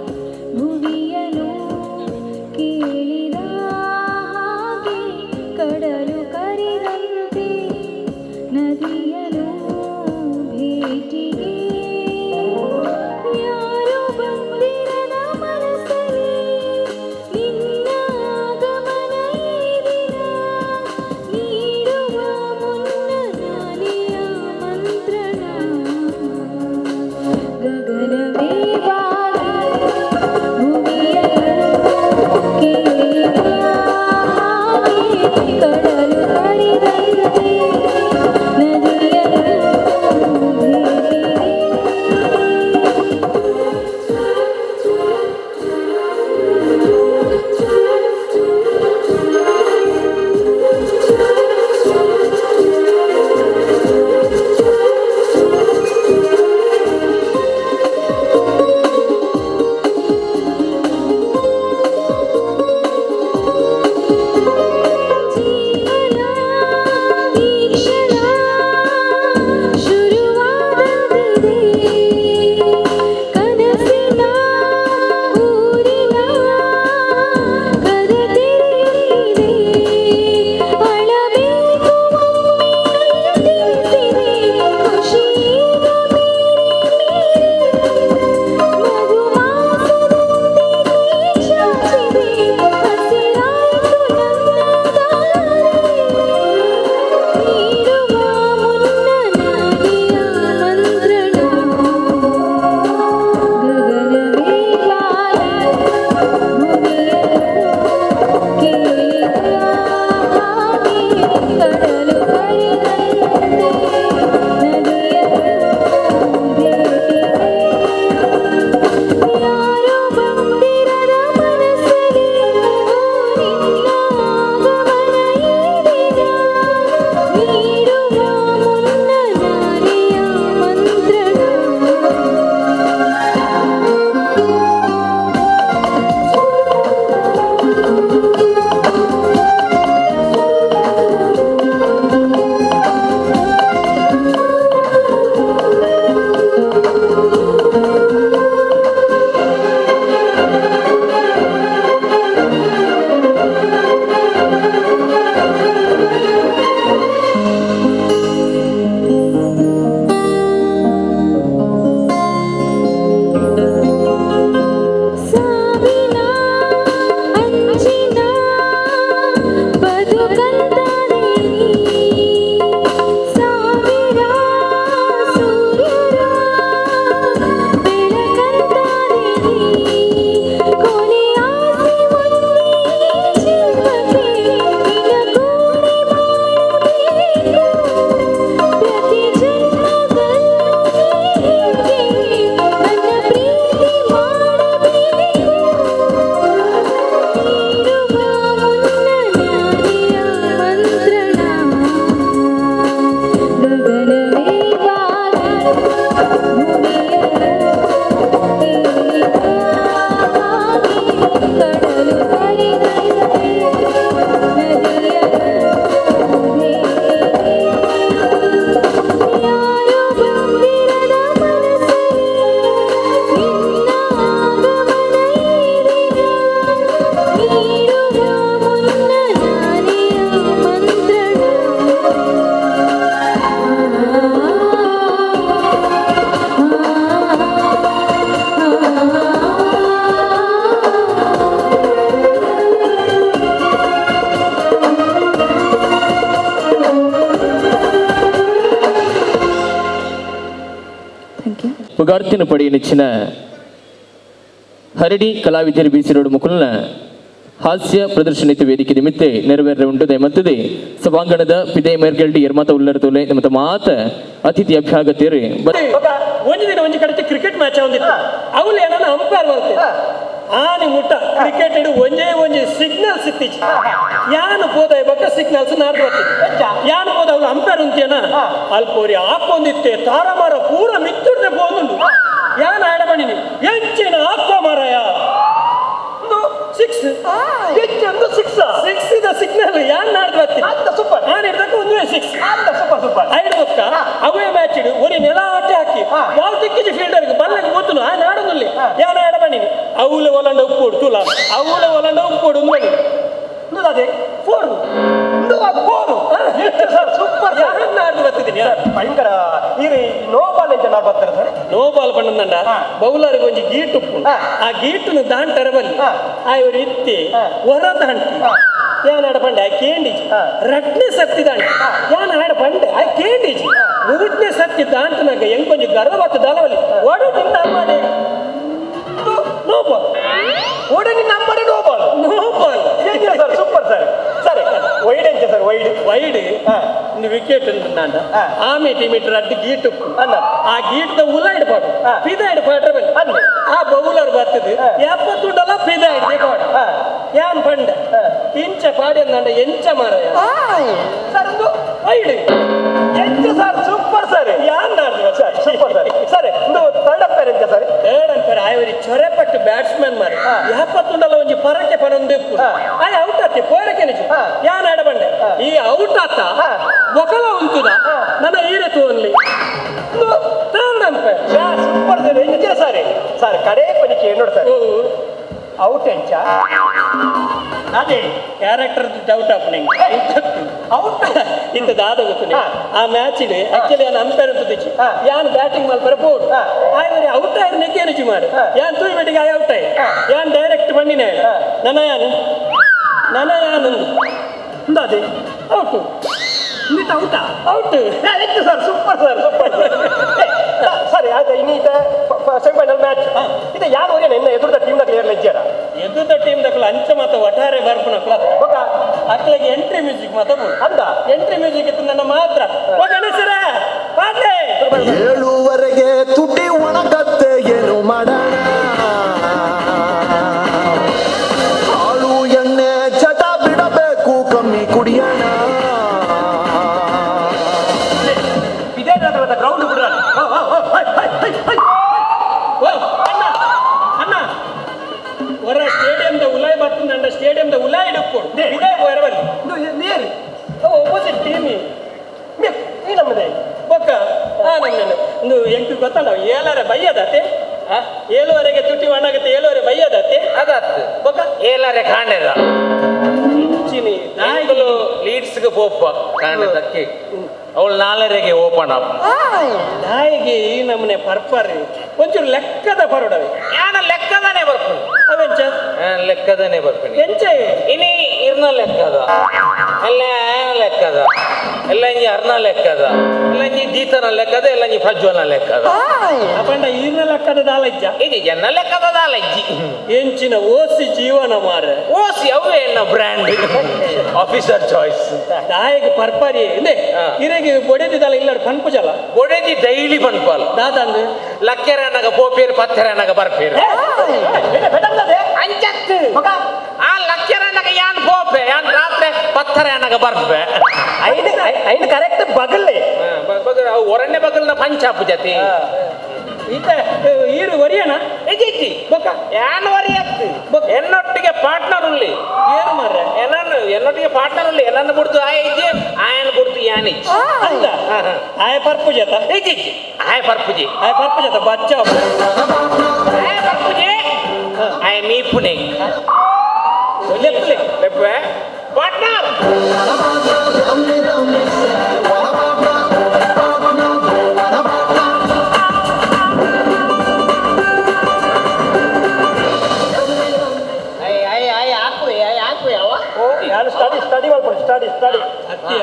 ಪುಗಾರ್ತಿನ ಪಡಿ ನೆಚ್ಚಿನ ಹರಡಿ ಕಲಾವಿದರು ಬೀಸಿ ರೋಡ್ ಮುಕುಲ್ನ ಹಾಸ್ಯ ಪ್ರದರ್ಶನ ವೇದಿಕೆ ನಿಮಿತ್ತ ನೆರವೇರ ಉಂಟು. ದಯಮತ್ತದೆ ಸಭಾಂಗಣದ ಪಿದೆ ಮೇರ್ಗಲ್ಡಿ ಎರ್ಮಾತ ಉಲ್ಲರ ತೋಲೆ ನಮ್ಮ ಮಾತ ಅತಿಥಿ ಅಭ್ಯಾಗತಿಯರು. ಒಂದು ದಿನ ಒಂಜಿ ಕಡೆ ಕ್ರಿಕೆಟ್ ಮ್ಯಾಚ್ ಒಂದಿತ್ತು. ಅವಳು ಏನನ್ನ ಅಂಪೈರ್ ಬರ್ತೇನೆ ಆನಿ ಮುಟ್ಟ ಕ್ರಿಕೆಟ್ ಇಡು ಒಂಜೇ ಒಂಜಿ ಸಿಗ್ನಲ್ಸ್ ಇತ್ತೀಚೆ ಯಾನು ಪೋದ ಬಕ್ಕ ಸಿಗ್ನಲ್ಸ್ ನಾಡ್ದು ಬರ್ತೀನಿ. ಯಾನು ಪೋದ ಅವಳು ಅಂಪೈರ್ ಉಂತೇನ ಅಲ್ಪೋರಿ ಹಾಕೊಂದಿತ್ತೆ ತಾರಮಾರ ಪೂರ ಮಿತ್ತುಡ್ದೆ ಪೋದುಂಡು. ಯಾನು ಆಡ ಬನ್ನಿ ಎಂಚಿನ ಹಾಕೋ ಮಾರಾಯ ಸಿಕ್ಸ್ ಹೆಚ್ಚೊಂದು ಸಿಕ್ಸ್ ಸಿಕ್ಸ್ ಇದ ಸಿಗ್ನಲ್ ಯಾನ್ ನಾಡ್ದು ಬರ್ತೀನಿ ಸೂಪರ್ ನಾನು ಹಿಡ್ದಕ್ಕೆ ಒಂದುವೇ ಸಿಕ್ಸ್ ಸೂಪರ್ ಸೂಪರ್ ಐದು ಬೊಕ್ಕ ಅವೇ ಮ್ಯಾಚ್ ಇಡು ಒರಿ ನೆಲ ಆಟೆ ಹಾಕಿ ಬಾಲ್ ತಿಕ್ಕಿಜಿ ಫೀಲ್ಡರ್ಗೆ ಬಲ್ಲಗೆ ಗೊತ್ತು ಆ ನಾಡೊಂದುಲ್ಲಿ ಯಾನ ಆಡ ಬನ್ನಿ ಅವಳೆ ಒಲಂಡ ಉಪ್ಪೋಡು ತುಲ ಅವಳೆ ಒಲಂಡ ಉಪ್ಪೋಡು ಒಂದು ಅದೇ ಫೋರ್ ಫೋರ್ ಸರ್ ಸೂಪರ್. ಯಾರು ನಾಡ್ದು ಬರ್ತಿದ್ದೀನಿ ಭಯಂಕರ ಈ ನೋ ಬಾಲ್ ಎಂಚ ನಾಡ್ ಬರ್ತಾರೆ ಸರ್. ನೋ ಬಾಲ್ ಪಣ್ಣಂಡ ಬೌಲರ್ಗೆ ಒಂಜಿ ಗೀಟ್ ಉಪ್ಪು ಆ ಗೀಟುನು ದಾಂಟರ ಬಲ್ಲಿ ಆ ಇವರು ಇತ್ತಿ ಹೊರ ದಾಂಟಿ ಯಾನ್ ಆಡ ಪಂಡೆ ಆ ಕೇಂಡಿಜಿ ರಡ್ನೇ ಸತ್ತಿ ದಾಂಟಿ ಯಾನ್ ಆಡ ಪಂಡೆ ಆ ಕೇಂಡಿಜಿ ಮೂರನೇ ಸತ್ತಿ ದಾಂಟನಾಗ ಹೆಂಗ್ ಕೊಂಚ ಗರ್ವ ಬತ್ತು ದಾಲವಲ್ಲಿ ಒಡೆ ನಿನ್ನ ಅಮ್ಮಡೆ ನೋ ಬಾಲ್ ಒಡೆ ನಿನ್ನ ಅಮ್ಮಡೆ no ball no ball sir super sir. ಸರಿ ವೈಡ್ ಎಂಚ ಸರ್ ವೈಡ್ ವೈಡ್ ವಿಕೆಟ್ ನಾಂಡ ಆಮೆ ಟೀಮಿಟ್ ರಡ್ಡು ಗೀಟ್ ಉಪ್ಪು ಆ ಗೀಟ್ದ ಉಲ ಇಡ್ಪಾಡು ಪಿದ ಇಡ್ಪಾಡ್ರೆ ಬಲ್ಲಿ ಆ ಬೌಲರ್ ಬರ್ತದೆ ಎಪ್ಪತ್ತುಂಡಲ ಪಿದ ಇಡ್ದೆ ಪಾಡು ಯಾನ್ ಪಂಡ ಇಂಚ ಪಾಡಿ ಅಂದಂಡ ಎಂಚ ಮಾರಾಯ ಸರ್ ಒಂದು ವೈಡ್ ಎಂಚ ಸರ್ ಸೂಪರ್ ಸರ್. ಯಾನ್ ನಾಡ್ದು ಸರ್ ಸೂಪರ್ ಸರ್. ಸರಿ ಒಂದು ಥರ್ಡ್ ಅಂಪೈರ್ ಎಂಚ ಸರ್. ಥರ್ಡ್ ಅಂಪೈರ್ ಆಯವರಿ ಚೊರೆಪಟ್ಟು ಬ್ಯಾಟ್ಸ್ಮನ್ ಮಾರ ಎಪ್ಪತ್ತುಂಡಲ ಒಂಜಿ ಪರಕೆ ಪನೊಂದು ಉಪ್ಪು ಆಯ್ ಔಟ್ ಆತೆ ಪೋರಕೆ ನಿಜ ಯಾನ್ ಆಡ ಬಂಡೆ ಈ ಔಟ್ ಆತ ಒಕಲ ಉಂಟುದ ನನ್ನ ಈರೆ ತೋನ್ಲಿ ಥರ್ಡ್ ಅಂಪೈರ್ ಸೂಪರ್ ಸರ್ ಎಂಚ ಸರ್. ಸರ್ ಕಡೆ ಪನಿಕೆ ನೋಡಿ ಸರ್ ಔಟ್ ಎಂಚ ಅದೇ ಕ್ಯಾರೆಕ್ಟರ್ ಡೌಟ್ ಆಪ್ ನಿಂಗೆ ಔಟ್ ಇಂತ ದಾದ ಗೊತ್ತು ಆ ಮ್ಯಾಚ್ ಇದೆ ಆಕ್ಚುಲಿ ಯಾನ್ ಅಂಪೈರ್ ಅಂತ ದಿಚ್ಚಿ ಯಾನ್ ಬ್ಯಾಟಿಂಗ್ ಮಲ್ಪರ ಬೋರ್ಡ್ ಆಯ್ ಔಟ್ ಆಯ್ರು ನೆಕ್ಕೆ ರುಚಿ ಮಾಡು ಯಾನ್ ತೂಯಿ ಬೆಟ್ಟಿಗೆ ಆಯ್ ಔಟ್ ಆಯ್ ಯಾನ್ ಡೈರೆಕ್ಟ್ ಬಣ್ಣಿನ ನನ್ನ ಯಾನು ನನ್ನ ಯಾನು ಅದೇ out ಇಂದಿತ ಔಟ out sir super sir super ಸರಿ ಆಯ್ತು ಇನ್ನೀತ ಸೆಮಿಫೈನಲ್ ಮ್ಯಾಚ್ ಇದು ಯಾರು ಹೋಗಿ ನಿನ್ನ ಎದುರುದ ಟೀಮ್ ದಾಗ ಲಜ್ಜಾರ ಎದುರುದ ಟೀಮ್ ದಕ್ಕಲ ಅಂಚ ಮಾತ ಒಟ್ಟಾರೆ ಬರ್ಪುನಕ್ಲ ಅಕ್ಲಗೆ ಎಂಟ್ರಿ ಮ್ಯೂಸಿಕ್ ಮಾತ ಅಂದ ಎಂಟ್ರಿ ಮ್ಯೂಸಿಕ್ ಇತ್ತು ನನ್ನ ಮಾತ್ರ ಓ ಗಣೇಶರ ಪಾಡ್ಲೆ ಏಳುವರೆಗೆ ತುಟಿ ಒಣಗತ್ತೆ ಏನು ಮಾಡೋಣ ಹಾಳು ಎಣ್ಣೆ ಚಟ ಬಿಡಬೇಕು ಕಮ್ಮಿ ಕುಡಿಯೋಣ ಇದೇ ಗ್ರೌಂಡ್ ಬಿಡ್ರ ಅಣ್ಣ ಅಣ್ಣ ಹೊರ ಸ್ಟೇಡಿಯಂದ ಉಲಾಯ್ ಬರ್ತಂಡ ಸ್ಟೇಡಿಯಂದ ಉಲಾಯ್ ಇಡಕ್ಕೊಡು ಇದೇ ಹೊರಬಲ್ಲಿ ನೀರು ಒಪೋಸಿಟ್ ಟೀಮ್ ಈ ನಮ್ಮದೇ ಬೊಕ್ಕ ನಮ್ಮನೆ ಒಂದು ಎಂಟು ಗೊತ್ತಲ್ಲ ಏಳಾರೆ ಬೈಯದತೆ ಏಳುವರೆಗೆ ತುಟಿ ಒಣಗುತ್ತೆ ಏಳುವರೆ ಬೈಯದತೆ ಅದಾತ್ ಬೊಕ್ಕ ಏಲಾರೆ ಕಾಣೆದ ಇಂಚಿನಿ ನಾಯಿಗಳು ಲೀಡ್ಸ್ಗೆ ಪೋಪ ಕಾಣೆದಕ್ಕೆ ಅವಳು ನಾಲರೆಗೆ ಓಪನ್ ಅಪ್ ನಾಯಿಗೆ ಈ ನಮ್ಮನೆ ಪರ್ಪರ್ ಒಂಚೂರು ಲೆಕ್ಕದ ಪರೋಡವೆ ಯಾನ ಲೆಕ್ಕದಾನೆ ಬರ್ಪುನಿ ಅವೆಂಚ ಲೆಕ್ಕದಾನೆ ಬರ್ಪುನಿ ಎಂಚ ಇನಿ ಇರ್ನ ಲೆಕ್ಕದ ಎಲ್ಲ ಆಯನ ಲೆಕ್ಕದ ಎಲ್ಲ ಇಂಜಿ ಅರ್ನ ಲೆಕ್ಕದ ಎಲ್ಲ ಇಂಜಿ ದೀತನ ಲೆಕ್ಕದ ಎಲ್ಲ ಇಂಜಿ ಪ್ರಜ್ವಲನ ಲೆಕ್ಕದ ಅಪಂಡ ಈರ್ನ ಲೆಕ್ಕದ ದಾಲಜ್ಜ ಇದು ಎನ್ನ ಲೆಕ್ಕದ ದಾಲಜ್ಜಿ ಎಂಚಿನ ಓಸಿ ಜೀವನ ಮಾರ ಓಸಿ ಅವೇ ಎನ್ನ ಬ್ರ್ಯಾಂಡ್ ಆಫೀಸರ್ ಚಾಯ್ಸ್ ನಾಯಿಗೆ ಪರ್ಪರಿ ಇಂದೆ ಇರೆಗೆ ಬೊಡೆದಿದ್ದಲ್ಲ ಇಲ್ಲ ಪನ್ಪುಜಲ್ಲ ಬೊಡೆದಿ ಡೈಲಿ ಪನ್ಪಲ್ ದಾದಂದು ಲಕ್ಕೆರೆ ಅನ್ನಾಗ ಪೋಪೇರು ಪತ್ತೆರೆ ಅನ್ನಾಗ ಬರ್ಪೇರು ಅಂಚತ್ತು ಆ ಲಕ್ಕೆರೆ ಅನ್ನಾಗ ಯಾನ್ ಪೋಪೆ ಯಾನ್ ರಾತ್ರಿ ಪತ್ತೆರೆ ಅನ್ನಾಗ ಬರ್ಪೆ ಐನು ಐನು ಕರೆಕ್ಟ್ ಬಗಲ್ಲೆ ಬಗಲ್ ಒರಣ್ಯ ಬಗಲ್ನ ಪಂಚಾಪು ಜತಿ ಈತ ಈರು ಒರಿಯಣ ಇಜ್ಜಿ ಬೊಕ್ಕ ಯಾನ್ ಒರಿಯತ್ತು ಎನ್ನೊಟ್ಟಿಗೆ ಪಾರ್ಟ್ನರ್ ಉಳ್ಳಿ ಏನು ಮಾರ್ರೆ ಎನ್ನನ್ನು ಎನ್ನೊಟ್ಟಿಗೆ ಪಾರ್ಟ್ನರ್ ಉಳ್ಳಿ ಎನ್ನನ್ನು ಬಿಡ್ತು ಆಯ ಇಜ್ಜಿ ಆಯನ್ ಬಿಡ್ತು ಯಾನ್ ಇಜ್ಜಿ ಅಂದ ಆಯ ಪರ್ಪುಜತ ಇಜ್ಜಿ ಆಯ ಪರ್ಪುಜಿ ಆಯ ಪರ್ಪುಜತ ಬಚ್ಚ ಆಯ ಪರ್ಪುಜಿ ಆಯ ಮೀಪುನೆ ಲೆಪ್ಪಲೆ ಲೆಪ್ಪೆ ಪಾರ್ಟ್ನರ್ ನಾನು ಸ್ಟಡಿ ಸ್ಟಡಿ ಮಾಡ್ಕೊಂಡು ಸ್ಟಡಿ ಸ್ಟಡಿ ಅತ್ತಿಯ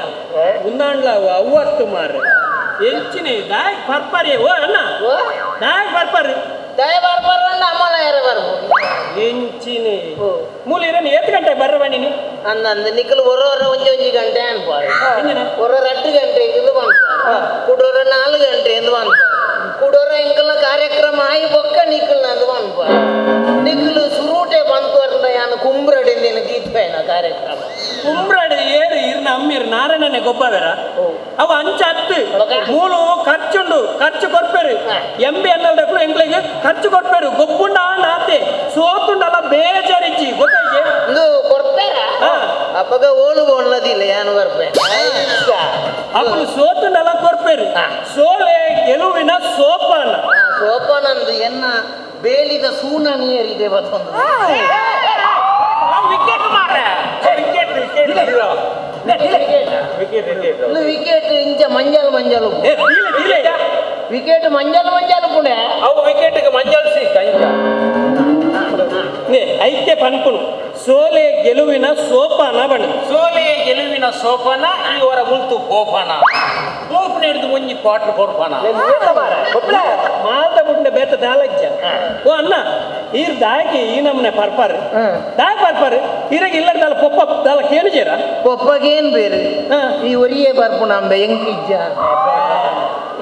ಉನ್ನಾಂಡ್ಲ ಅವ್ವತ್ತು ಮಾರ್ರೆ ಎಂಚಿನೆ ದಾಯ್ ಪರ್ಪರಿ ಓ ಅಣ್ಣ ದಾಯ್ ಪರ್ಪರಿ ದಾಯ್ ಬರ್ಪರ ಅಮ್ಮನ ಯಾರ ಬರ್ಬೋದು ಎಂಚಿನೆ ಮೂಲ ಇರನ್ ಏತ್ ಗಂಟೆ ಬರ್ರ ಬನ್ನಿ ಅಂದಂದು ನಿಕ್ಕಲು ಒರೋರ ಒಂಜಿ ಒಂಜಿ ಗಂಟೆ ಅನ್ಪಾರು ಒರೋರ 8 ಗಂಟೆ ಇದು ಬಂದ್ಪಾರು ಕುಡೋರ 4 ಗಂಟೆ ಎಂದು ಬಂದ್ಪಾರು ಕುಡೋರ ಎಂಕಲ್ನ ಕಾರ್ಯಕ್ರಮ ಆಯಿ ಬೊಕ್ಕ ನಿಕ್ಕಲ್ನ ಅದು ಬಂದ್ಪಾರು ನಿಕ್ಕಲು ಸುರೂಟೆ ಬಂತು ಅರ್ಧ ಯಾನು ಕುಂಬ್ರಡಿಂದ ಗೀತ್ಪೇನ ಕಾರ್ಯಕ್ರಮ ಕುಂಬ್ರಡಿ ಏರು ಇರ್ನ ಅಮ್ಮಿರು ನಾರಾಯಣನೆ ಗೊಬ್ಬವೇರ ಅವ ಅಂಚ ಹತ್ತು ಮೂಲು ಖರ್ಚುಂಡು ಖರ್ಚು ಕೊರ್ಪೇರು ಎಂ ಬಿ ಎನ್ಎಲ್ ಎಂಕ್ಲಿಗೆ ಖರ್ಚು ಕೊರ್ಪೇರು ಗೊಬ್ಬುಂಡ ಆಂಡ ಆತೆ ಸೋತುಂಡಲ್ಲ ಬೇಜಾರಿಜ್ಜಿ ಗೊತ್ತಾಯ್ತು ಇಂದು ಕೊರ್ಪೇರ ಅಪ್ಪಗ ಓಲು ಒಳ್ಳದಿಲ್ಲ ಯಾನು ಬರ್ಪೆ ಅಪ್ಪನು ಸೋತುಂಡಲ್ಲ ಕೊರ್ಪೇರು ಸೋಲೆ ಗೆಲುವಿನ ಸೋಪಾನ ಸೋಪಾನಂದು ಎನ್ನ ಬೇಲಿದ ಸೂನ ನೀರಿದೆ ಬತ್ತೊಂದು ವಿಕೆಟ್ ಮಾರ್ರೆ wicket wicket wicket ಇಂಚ ಮಂಜಲ್ ಮಂಜಲ್ ವಿಕೆಟ್ ಮಂಜಲ್ ಮಂಜಲ್ ಪುಣೆ ಅವು ವಿಕೆಟ್ ಮಂಜಲ್ ಸಿ ಕಂಜ ಐಕ್ಯ ಪನ್ಪುನು ಸೋಲೆ ಗೆಲುವಿನ ಸೋಪಾನ ಬಣ್ಣ ಸೋಲೆ ಗೆಲುವಿನ ಸೋಪಾನ ಇವರ ಮುಲ್ತು ಕೋಪಾನ ಕೋಪನ ಹಿಡಿದು ಒಂಜಿ ಕ್ವಾರ್ಟರ್ ಕೊರ್ಪಾನ ಮಾತ ಬುಡ್ಡ ಬೇತ ದಾಲಜ್ಜ ಓ ಅಣ್ಣ ಈರ್ ದಾಯಕಿ ಈ ನಮ್ಮನೆ ಪರ್ಪರ್ ದಾಯ ಪರ್ಪರ್ ಈರಾಗ ಇಲ್ಲ ದಾಲ ಪೊಪ್ಪ ದಾಲ ಕೇಳಿಜೇರ ಪೊಪ್ಪಗೇನ್ ಬೇರೆ ಈ ಒರಿಯೇ ಬರ್ಪುಣ ಅಂಬೆ ಎಂಕಿಜ್ಜ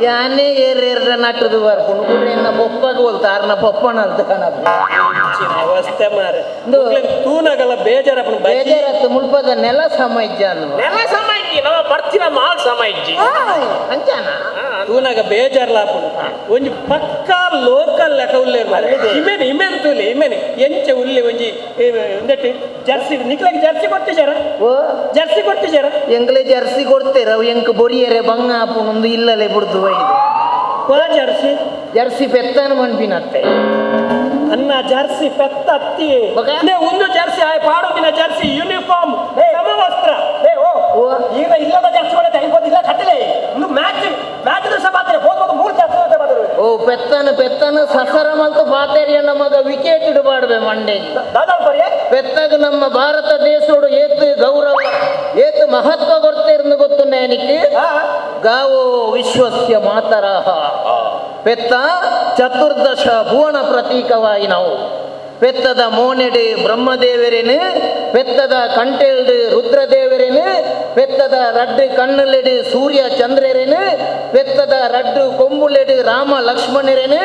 ಯಾನೇ ಏರ್ ನಟ್ಟದು ಬರ್ಪುಣು ಕುಡ್ರೆ ಪೊಪ್ಪಗ ಹೋಲ್ತ ಆರ್ನ ಪೊಪ್ಪನ ಅಂತ ಕಾಣಪ್ಪ ಅವಸ್ಥೆ ಮಾರೆ ತೂನಗಲ್ಲ ಬೇಜಾರಪ್ಪನ ಬೇಜಾರತ್ತು ಮುಲ್ಪದ ನೆಲ ಸಮ ಇಜ್ಜ ನೆಲ ಸಮ ಇಜ್ಜಿ ನಮ್ಮ ಬರ್ತಿನ ಮಾಲ್ ಸಮ ಇಜ್ಜಿ ಅಂಚಾನ ತೂನಾಗ ಬೇಜಾರ್ಲಾಪುನು ಒಂಜಿ ಪಕ್ಕಾ ಲೋಕಲ್ ಲೆಕ್ಕ ಉಲ್ಲೆ ಇಮೇನೆ ಇಮೇನ್ ತೂಲಿ ಇಮೇನೆ ಎಂಚ ಉಲ್ಲೆ ಒಂಜಿ ಒಂದೆಟ್ಟು ಜರ್ಸಿ ನಿಕ್ಲಾಗ ಜರ್ಸಿ ಕೊಡ್ತಿಜಾರ ಓ ಜರ್ಸಿ ಕೊಡ್ತಿಜಾರ ಎಂಗ್ಲೆ ಜರ್ಸಿ ಕೊಡ್ತೇರ ಅವು ಎಂಕ್ ಬೊರಿಯರೆ ಬಂಗ ಆಪುನೊಂದು ಇಲ್ಲಲೆ ಬುಡ್ದು ಒಯ್ದು ವಾ ಜರ್ಸಿ ಜರ್ಸಿ ಪೆತ್ತನ ಮನ್ಪಿನತ್ತೆ ಅನ್ನ ಜರ್ಸಿ ಪೆತ್ತ ಅತ್ತಿ ಒಂದು ಜರ್ಸಿ ಆಯ್ ಪಾಡೋದಿನ ಜರ್ಸಿ ಯೂನಿಫಾರ್ಮ್ ಸಮವಸ್ತ್ರ ಈಗ ಇಲ್ಲದ ಜರ್ಸಿ ಒಳ್ಳೆ ತೆಗೆದುಕೊಂಡಿಲ್ಲ ಕಟ್ಟಲೆ ಇನ್ನು ಮ್ಯಾಚ್ ಮ್ಯಾಚ್ ದಿವಸ ಮಾತ್ರ ಹೋಗ್ಬೋದು 3 ಜರ್ಸಿ ಅಂತ ಮಾತಾಡುವೆ ಓ ಪೆತ್ತನ ಪೆತ್ತನ ಸಸರ ಮಲ್ತು ಪಾತೇರಿಯ ನಮಗ ವಿಕೆಟ್ ಇಡಬಾರ್ದೆ ಮಂಡೆ ಪೆತ್ತಾಗ ನಮ್ಮ ಭಾರತ ದೇಶೋಡು ಏತು ಗೌರವ ಏತು ಮಹತ್ವ ಕೊಡ್ತೇರ್ನು ಗೊತ್ತು ನನಗೆ ಗಾವೋ ವಿಶ್ವಸ್ಯ ಮಾತರಹ ಪೆತ್ತ ಚತುರ್ದಶ ಭುವನ ಪ್ರತೀಕವಾಗಿ ನಾವು ಪೆತ್ತದ ಮೋನೆಡು ಬ್ರಹ್ಮದೇವರೇನು ಪೆತ್ತದ ಕಂಟೆಲ್ಡು ರುದ್ರದೇವರೇನು ಪೆತ್ತದ ರಡ್ಡು ಕಣ್ಣುಲೆಡು ಸೂರ್ಯ ಚಂದ್ರರೇನು ಪೆತ್ತದ ರಡ್ಡು ಕೊಂಬುಲೆಡು ರಾಮ ಲಕ್ಷ್ಮಣರೇನು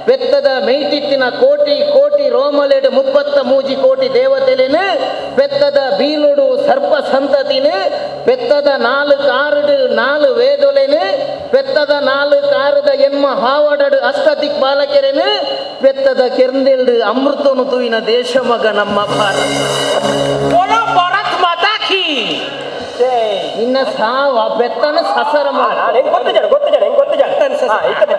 ಪೆತ್ತದ ಮೈಟಿತ್ತಿನ ಕೋಟಿ ಕೋಟಿ ರೋಮಲೆಡು 33 ಕೋಟಿ ದೇವತೆಲೇನು ಪೆತ್ತದ ಬೀಲುಡು ಸರ್ಪ ಸಂತತಿನು ಪೆತ್ತದ 4 ಕಾರುಡು 4 ವೇದೊಲೇನು ಪೆತ್ತದ 4 ಕಾರದ ಎನ್ಮ ಹಾವಡಡು ಅಷ್ಟದಿಕ್ ಬಾಲಕೆರೇನು ಪೆತ್ತದ ಕೆರ್ಂದೆಲ್ಡು ಅಮೃತನು ತೂಯಿನ ದೇಶ ಮಗ ನಮ್ಮ ಭಾರತ. ಬೋಲೋ ಭಾರತ್ ಮಾತಾ ಕಿ. ನಿನ್ನ ಸಾವ ಪೆತ್ತನ ಸಸರ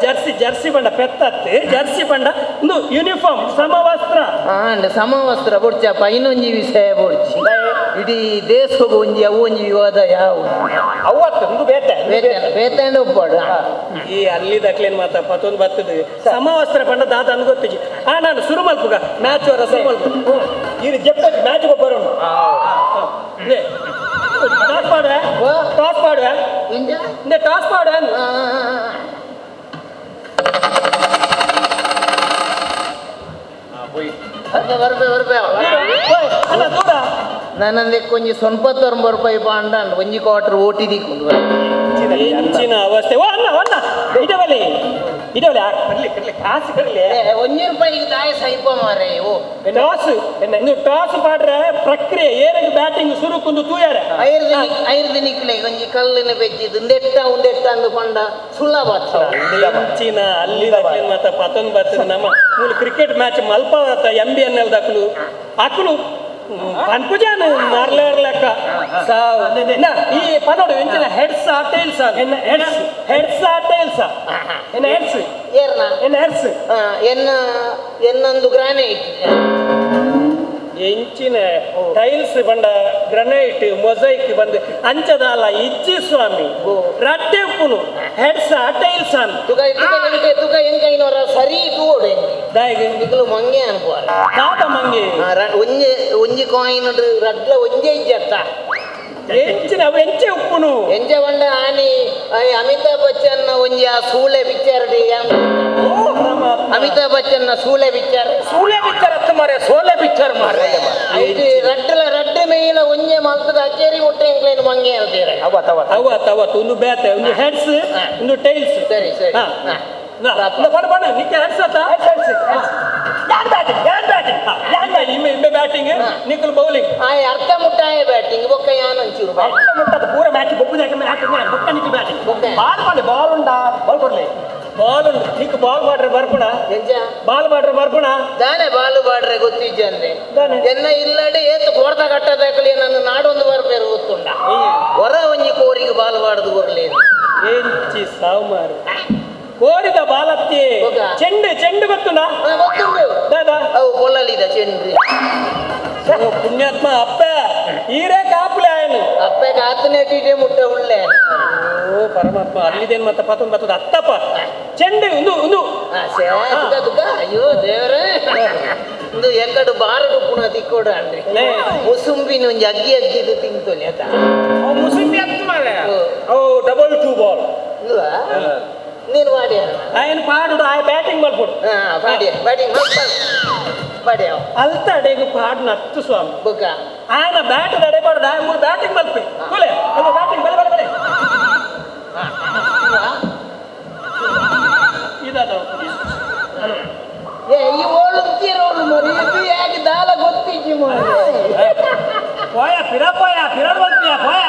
ಜರ್ಸಿ ಜರ್ಸಿ ಬಂಡ ಪೆತ್ತತ್ತು ಜರ್ಸಿ ಬಂಡ ಒಂದು ಯೂನಿಫಾರ್ಮ್ ಸಮವಸ್ತ್ರ ಆಂಡ್ ಸಮವಸ್ತ್ರ ಬೊಡ್ಚಪ್ಪ ಇನ್ನೊಂಜಿ ವಿಷಯ ಬೊಡ್ಚಿ ಇಡೀ ದೇಶಕ್ಕೆ ಒಂಜಿ ಅವು ಒಂಜಿ ವಿವಾದ ಯಾವ ಅವತ್ತು ಒಂದು ಬೇತೆ ಬೇತೆ ಒಪ್ಪಾಡು ಈ ಅಲ್ಲಿ ದಕ್ಲೇನ್ ಮಾತಾ ಪತ್ತೊಂದು ಬರ್ತದೆ ಸಮವಸ್ತ್ರ ಬಂಡ ದಾದ ಅನ್ ಗೊತ್ತಿಜಿ ಆ ನಾನು ಸುರು ಮಲ್ಪುಗ ಮ್ಯಾಚ್ ಅವರ ಸುರು ಮಲ್ಪು ಈ ಜಪ್ಪ ಮ್ಯಾಚ್ ಒಬ್ಬರು ಟಾಸ್ ಪಾಡುವೆ ಟಾಸ್ ಪಾಡುವೆ ಟಾಸ್ ಪಾಡುವೆ ನಾನಂದೆ ಕೊಂಚ 99 ರೂಪಾಯಿ ಪಾಂಡ ಒಂಜಿ ಕ್ವಾರ್ಟರ್ ಓಟಿ ದಿಕ್ಕೊಂಡು ಹೆಚ್ಚಿನ ಅವಸ್ಥೆ ಓ ಅಣ್ಣ ಅಣ್ಣ ಇಡವಲೆ ಇಡವಲೆ ಕರ್ಲಿ ಕರ್ಲಿ ಕಾಸು ಕರ್ಲಿ ಒಂಜಿ ರೂಪಾಯಿಗೆ ದಾಯ ಸೈಪ ಮಾರೆ ಓ ಟಾಸ್ ನೀವು ಟಾಸ್ ಪಾಡ್ರೆ ಪ್ರಕ್ರಿಯೆ ಏರಿಗೆ ಬ್ಯಾಟಿಂಗ್ ಸುರುಕುಂದು ತೂಯಾರೆ ಐದು ದಿನಕ್ಲೆ ಒಂಜಿ ಕಲ್ಲಿನ ಬೆಜ್ಜಿದ್ದು ಉಂದೆಟ್ಟ ಉಂದೆಟ್ಟ ಅಂದು ಪಂಡ ಸುಲಭ ಹೆಚ್ಚಿನ ಅಲ್ಲಿ ಮಾತ ಪತೊಂದು ಬರ್ತದೆ ನಮ್ಮ ಮೂಲ ಕ್ರಿಕೆಟ್ ಮ್ಯಾಚ್ ಮಲ್ಪ M B N L ದಾಖಲು ಅಕುಲು ಪನ್ಪುಜಾನ ಮಾರ್ಲೇರ್ ಲೆಕ್ಕ ಈ ಪನೋಡು ಎಂಚಿನ ಹೆಡ್ಸ್ ಆ ಟೈಲ್ಸ್ ಹೆಡ್ಸ್ ಹೆಡ್ಸ್ ಆ ಟೈಲ್ಸ್ ಎನ್ನ ಹೆಡ್ಸ್ ಏರ್ನ ಎನ್ನ ಹೆಡ್ಸ್ ಎನ್ನ ಎನ್ನೊಂದು ಗ್ರಾನೈಟ್ ಎಂಚಿನ ಟೈಲ್ಸ್ ಬಂಡ ಗ್ರನೈಟ್ ಮೊಸೈಕ್ ಬಂದು ಅಂಚದಾಲ ಇಜ್ಜಿ ಸ್ವಾಮಿ ರಟ್ಟೆ ಉಪ್ಪುನು ಹೆಡ್ಸ್ ಆ ಟೈಲ್ಸ್ ಅನ್ ತುಗ ತುಗ ಎಂಕೈನವರ ಸರಿ ತೂಡು ದಾಯಿಗೆ ನಿಕಲು ಮಂಗೆ ಅನ್ಪುವಾರ ದಾದ ಮಂಗೆ ಒಂಜಿ ಒಂಜಿ ಕಾಯಿನ್ ರಡ್ಲ ಒಂಜೆ ಇಜ್ಜತ್ತ ಎಂಚಿನ ಅವು ಎಂಚೆ ಉಪ್ಪುನು ಎಂಚೆ ಪಂಡ ಆನಿ ಅಮಿತಾಬ್ ಬಚ್ಚನ್ ಒಂಜಿ ಆ ಸೂಳೆ ಪಿಕ್ಚರ್ ಅಮಿತಾಬ್ ಬಚ್ಚನ್ ಸೂಳೆ ಪಿಕ್ಚರ್ ಸೂಳೆ ಪಿಕ್ಚರ್ ಅತ್ತ ಮಾರೆ ಸೋಲೆ ಪಿಕ್ಚರ್ ಮಾರೆ ಐದು ರಡ್ಡಲ ರಡ್ಡು ಮೇಲ ಒಂಜೆ ಮಲ್ತದ ಅಚೇರಿ ಮುಟ್ಟೆ ಎಂಕ್ಲೇನು ಮಂಗೆ ಹೇಳ್ತೀರ ಅವತ್ ಅವತ್ ಅವತ್ ಅವತ್ ಒಂದು ಬೇತೆ ಒಂದು ಹೆಡ್ಸ್ ಒಂದು ಟೈಲ್ಸ್ ಸರಿ ಸರಿ ಬಣ್ಣ ಬಣ್ಣ ನಿಕ್ಕೆ ಹೆಡ್ಸ್ ಅತ್ತ ಯಾನ್ ಬ್ಯಾಟಿಂಗ್ ಯಾನ್ ಬ್ಯಾಟಿಂಗ್ ಯಾನ್ ಬ್ಯಾಟಿಂಗ್ ಇಮ್ಮೆ ಇಮ್ಮೆ ಬ್ಯಾಟಿಂಗ್ ನಿಕ್ಕಲ್ ಬೌಲಿಂಗ್ ಆಯ್ ಅರ್ಥ ಮುಟ್ಟಾಯ ಬ್ಯಾಟಿಂಗ್ ಬೊಕ್ಕ ಯಾನ್ ಒಂಚೂರು ಅರ್ಥ ಮುಟ್ಟದ ಪೂರ ಮ್ಯಾಚ್ ಬೊಪ್ಪುದ ಮ್ಯಾಚ್ ಬೊಕ್ಕ ನಿಕ್ಕಲ್ ಬ್ಯಾಟಿಂಗ್ ಬಾಲ್ ಬಾಲ್ ಬಾಲ್ ಉಂಡಾ ಬಾಲ್ ಕೊಡ್ಲಿ ಬಾಲ್ ನಿಕ್ ಬಾಲ್ ಮಾಡ್ರೆ ಬರ್ಪುಣ ಬಾಲ್ ಮಾಡ್ರೆ ಬರ್ಪುಣ ದಾನೆ ಬಾಲು ಬಾಡ್ರೆ ಗೊತ್ತಿಜ್ಜಂದೆ ಎನ್ನ ಇಲ್ಲಡೆ ಏತು ಕೋರ್ದ ಕಟ್ಟದಾಕಲಿ ನನ್ನ ನಾಡೊಂದು ಬರ್ಬೇರು ಗೊತ್ತುಂಡ ಹೊರ ಒಂಜಿ ಕೋರಿಗೆ ಬಾಲ್ ಬಾಡದು ಕೊರ್ಲೇನು ಎಂಚಿ ಸಾವು ಮಾರು ಕೋರಿದ ಬಾಲತ್ತಿ ಚೆಂಡು ಚೆಂಡು ಗೊತ್ತುಂಡ ಗೊತ್ತುಂಡು ದಾದಾ ಅವು ಕೊಲ್ಲಲಿದ ಚೆಂಡು ಪುಣ್ಯಾತ್ಮ ಅಪ್ಪ ಈರೇ ಕಾಪುಲೆ ಆಯನು ಅಪ್ಪೆ ಕಾತನೆ ಟೀಟೆ ಮುಟ್ಟ ಉಳ್ಳೆ ಓ ಪರಮಾತ್ಮ ಅಲ್ಲಿದೇನು ಮತ್ತೆ ಪತ್ತೊಂದು ಬರ್ತದ ಅತ್ತಪ್ಪ ಚೆಂಡು ಒಂದು ಒಂದು ಅಯ್ಯೋ ದೇವರೇ ಒಂದು ಎಕ್ಕಡು ಬಾರಡು ಪುಣ ತಿಕ್ಕೋಡ ಅಂಡ್ರಿ ಮುಸುಂಬಿನ ಒಂಜಿ ಅಗ್ಗಿ ಅಗ್ಗಿದು ತಿಂತೊಲಿ ಆತ ಮುಸುಂಬಿ ಅತ್ತ ಮಾರೆ ಓ double two ball ನೀನು ಮಾಡಿ ఆయన ಪಾಡು ಆಯ ಬ್ಯಾಟಿಂಗ್ ಮಲ್ಪೊಡು ಪಾಡಿ ಬ್ಯಾಟಿಂಗ್ ಪಾಡಿ ಅಲ್ತ ಅಡೆಗೆ ಪಾಡು ನತ್ತು ಸ್ವಾಮಿ ಬೊಕ್ಕ ఆయన ಬ್ಯಾಟ್ ಅಡೆ ಪಾಡು ಆಯ ಮೂರು ಬ್ಯಾಟಿಂಗ್ ಮಲ್ಪಿ ಕೂಲೆ ಅಲ್ವ ಬ್ಯಾಟಿಂಗ್ ಬಲೆ ಬಲೆ ಬಲೆ ಇದಾದ ಏ ಈ ಓಳು ತೀರೋಳು ಮರಿ ಇದು ಯಾಕೆ ದಾಲ ಗೊತ್ತಿಜ್ಜಿ ಮರಿ ಪೋಯ ಪಿರ ಪೋಯ ಪಿರಡ್ ಮಲ್ಪಿಯ ಪೋಯ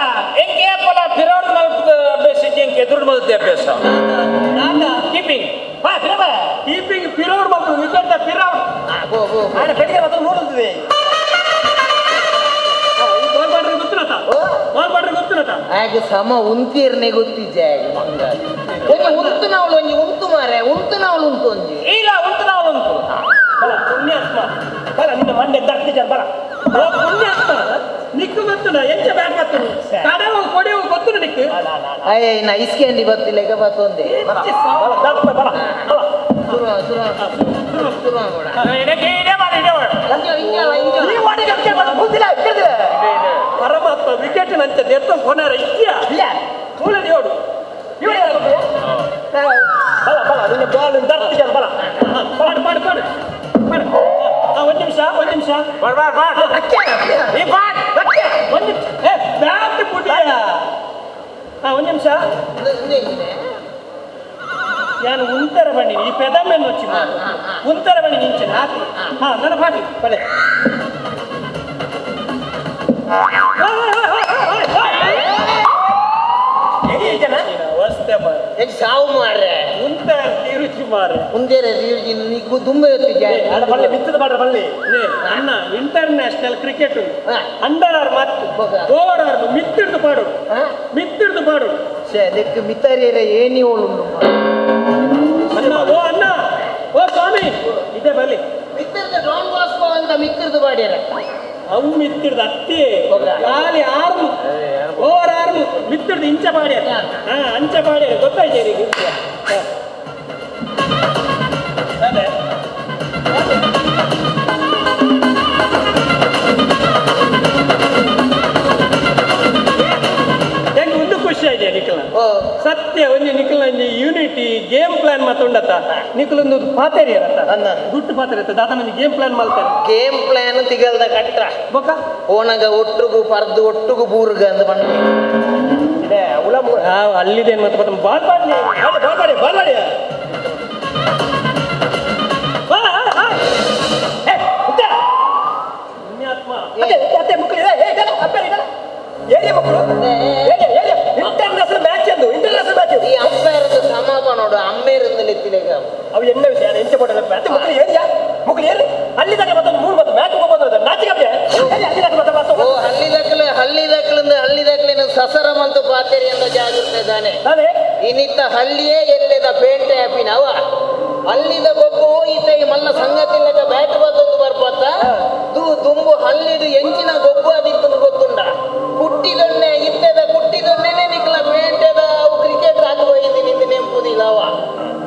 ಎಂಕೆ ಪೊಲ ಪಿರಡ್ ಮಲ್ಪದ ಅಭ್ಯಾಸ ಎಂಕೆ ಎದುರು ಮಲ್ತೆ ಅಭ್ಯಾಸ ಕೀಪಿಂಗ್ ಕೀಪಿಂಗ್ ಪಿರೋಡ್ ಮಲ್ಪು ವಿಕೆಟ್ the ಪಿರೌಟ್ ಗೋ ಗೋ ಆನೆ ಪೆಟ್ಟಿಗೆ ಮತ್ತೆ ನೋಡುತ್ತಿದೆ ಬಾಲ್ ಮಾಡ್ರೆ ಗೊತ್ತಿರತ್ತ ಬಾಲ್ ಮಾಡ್ರೆ ಗೊತ್ತಿರತ್ತ ಆಗ ಸಮ ಉಂತೀರ್ನೆ ಗೊತ್ತಿಜ್ಜೆ ಮಂಗ ಒಂಜಿ ಉಂತು ನಾವಳು ಒಂಜಿ ಉಂತು ಮಾರೆ ಉಂತು ನಾವಳು ಉಂತು ಒಂಜಿ ಇಲ್ಲ ಉಂತು ನಾವಳು ಉಂತು ಬಲ ಪುಣ್ಯಾತ್ಮ ಬಲ ನಿನ್ನ ಮಂಡೆ ದರ್ತಿಜ ಬಲ ಓ ಪುಣ್ಯಾತ್ಮ ನಿಕ್ಕು ಗೊತ್ತುಂಡ ಎಂಚ ಬ್ಯಾಟ್ ಬತ್ತು ಕಡೆವು ಕೊಡೆವು ಗೊತ್ತುಂಡ ನಿಕ್ಕು ಅಯ್ಯ ಇನ್ನ ಐಸ್ ಕ್ಯಾಂಡಿ ಬತ್ತಿಲ್ಲ ಬತ್ತೊಂದೆ ಬಲ ಬಲ ಶುರು ಶುರು ಶುರು ಮಾಡೋಣ ಪರಮಾತ್ಮ ವಿಕೆಟ್ ನಂತ ದೇರ್ತ ಕೊನಾರ ಇದ್ಯಾ ಇಲ್ಲ ಕೂಲೆ ನೋಡು ಬಲ ಬಲ ನಿನ್ನ ಬಾಲ್ ದರ್ತಿಜ ಬಲ ಪಾಡು ಪಾಡು ಪಾಡು ಪಾಡು ಒಂದು ನಿಮಿಷ ಒಂದು ನಿಮಿಷ ಬಾಡ್ ಬಾಡ್ ಬಾಡ್ ಈ ಬಾಡ್ ಒಂದು ನಿಮಿಷ ಏ ಬ್ಯಾಟ್ ಪುಟಿಯ ಹಾ ಒಂದು ನಿಮಿಷ ನಾನು ಉಂತರ ಬಣ್ಣಿ ಈ ಪೆದಮ್ಮೆನ್ వచ్చి ಉಂತರ ಬಣ್ಣಿ ನಿಂಚೆ ನಾತಿ ಹಾ ನನ್ನ ಪಾಟಿ ಬಲೆ ಸಾವು ಮಾರ್ರೆ ಉಂತರ ತಿರುಚಿ ಮಾರ್ರೆ ಉಂದೇರ ತಿರುಚಿ ನಿಕ್ಕು ತುಂಬ ಬಳ್ಳಿ ಬಿತ್ತದ ಮಾಡ್ರೆ ಬಳ್ಳಿ ಅಣ್ಣ international cricket under arm ಮತ್ತು ಓವರ್ ಆರ್ಮ್ ಮಿತ್ತಿಡ್ದು ಪಾಡು ಮಿತ್ತಿಡ್ದು ಪಾಡು ಅದಕ್ಕೆ ಮಿತ್ತರಿಯರ ಏನಿ ಓಳುಂಡು ಅಣ್ಣ ಓ ಅಣ್ಣ ಓ ಸ್ವಾಮಿ ಇದೆ ಬಲಿ ಮಿತ್ತಿರ್ದು ಡಾನ್ ಬಾಸ್ಕೋ ಅಂತ ಮಿತ್ತಿರ್ದು ಬಾಡಿಯರ ಅವು ಮಿತ್ತಿರ್ದು ಅತ್ತಿ ಖಾಲಿ arm over arm ಮಿತ್ತಿರ್ದು ಇಂಚ ಬಾಡಿಯರ ಹಾ ಅಂಚ ಬಾಡಿಯರ ಗೊತ್ತಾಯ್ತು ನಿಮಗೆ ಅದೇ ಹೆಂಗೆ ಒಂದು ಖುಷಿ ಆಯ್ತು ನಿಖಲ ಸತ್ಯ ಒಂಜಿ ನಿಖಲ ಒಂಜಿ unity game plan ಮಾತುಂಡತ್ತ ನಿಖಲ ಒಂದು ಪಾತೇರಿ ಇರತ್ತ ಗುಟ್ಟು ಪಾತೇರಿ ಇರತ್ತ ದಾದ ಒಂಜಿ ಗೇಮ್ ಪ್ಲಾನ್ ಮಾಡ್ತಾರೆ ಗೇಮ್ ಪ್ಲಾನ್ ತಿಗಲ್ದ ಕಟ್ರ ಬೊಕ್ಕ ಓನಗ ಒಟ್ಟುಗು ಪರ್ದು ಒಟ್ಟುಗು ಬೂರ್ಗ ಅಂದ್ ಬಂದ ಅಲ್ಲಿದೇನು ಮತ್ತೆ ಮತ್ತೆ ಬಾಲ್ ಬಾಡ್ಲಿ ಬಾಲ್ ಬಾಡಿ ಬಾಲ್ ಬಾಡಿ ಏರಿಯಾ ಮಕ್ಕಳು ಇಂಟರ್ನ್ಯಾಷನಲ್ ಮ್ಯಾಚ್ ಎಂದು ಇಂಟರ್ನ್ಯಾಷನಲ್ ಮ್ಯಾಚ್ ಈ ಅಂಪೈರ್ ಸಮಾಪ ನೋಡು ಅಮ್ಮೇರಿಂದ ಎತ್ತಿಲೇಗ ಅವು ಎಣ್ಣ ವಿಷಯ ಎಂಚ ಕೊಟ್ಟಲ್ಲ ಮತ್ತೆ ಮಕ್ಕಳು ಏರಿಯಾ ಮಕ್ಕಳು ಏರಿ ಅಲ್ಲಿ ತನಕ ಮತ್ತೊಂದು ಮೂರು ಮತ್ತು ಮ್ಯಾಚ್ ಹೋಗ್ಬೋದು ನಾಚಿಕೆ ಅಲ್ಲಿ ತನಕ ಮತ್ತೆ ಓ ಹಳ್ಳಿ ದಾಖಲೆ ಹಳ್ಳಿ ದಾಖಲಿಂದ ಹಳ್ಳಿ ದಾಖಲೆ ಸಸರ ಮಂತು ಪಾತೇರಿ ಅಂತ ಜಾಗೃತ ಇದ್ದಾನೆ ಇನ್ನಿತ್ತ ಹಳ್ಳಿಯೇ ಎಲ್ಲೆದ ಪೇಂಟೆ ಆಪಿನವ ಅಲ್ಲಿದ ಗೊಬ್ಬ ಈತ ಈ ಮಲ್ಲ ಸಂಗತಿಲ್ಲದ ಬ್ಯಾಟ್ ಬತ್ತೊಂದು ಬರ್ಪತ್ತ ದುಂಬು ಹಲ್ಲಿಡು ಎಂಚಿನ ಗೊಬ್ಬ ಅದಿತ್ತು ಗೊತ್ತುಂಡ ಕುಟ್ಟಿದೊನ್ನೆ ಇತ್ತದ ಕುಟ್ಟಿದೊನ್ನೆನೆ ನಿಕ್ಲ ಪೇಂಟೆದ ಅವು ಕ್ರಿಕೆಟ್ ಹಾಕಿ ಹೋಯ್ತು ನಿಂದು ನೆಂಪುದಿಲ್ಲವ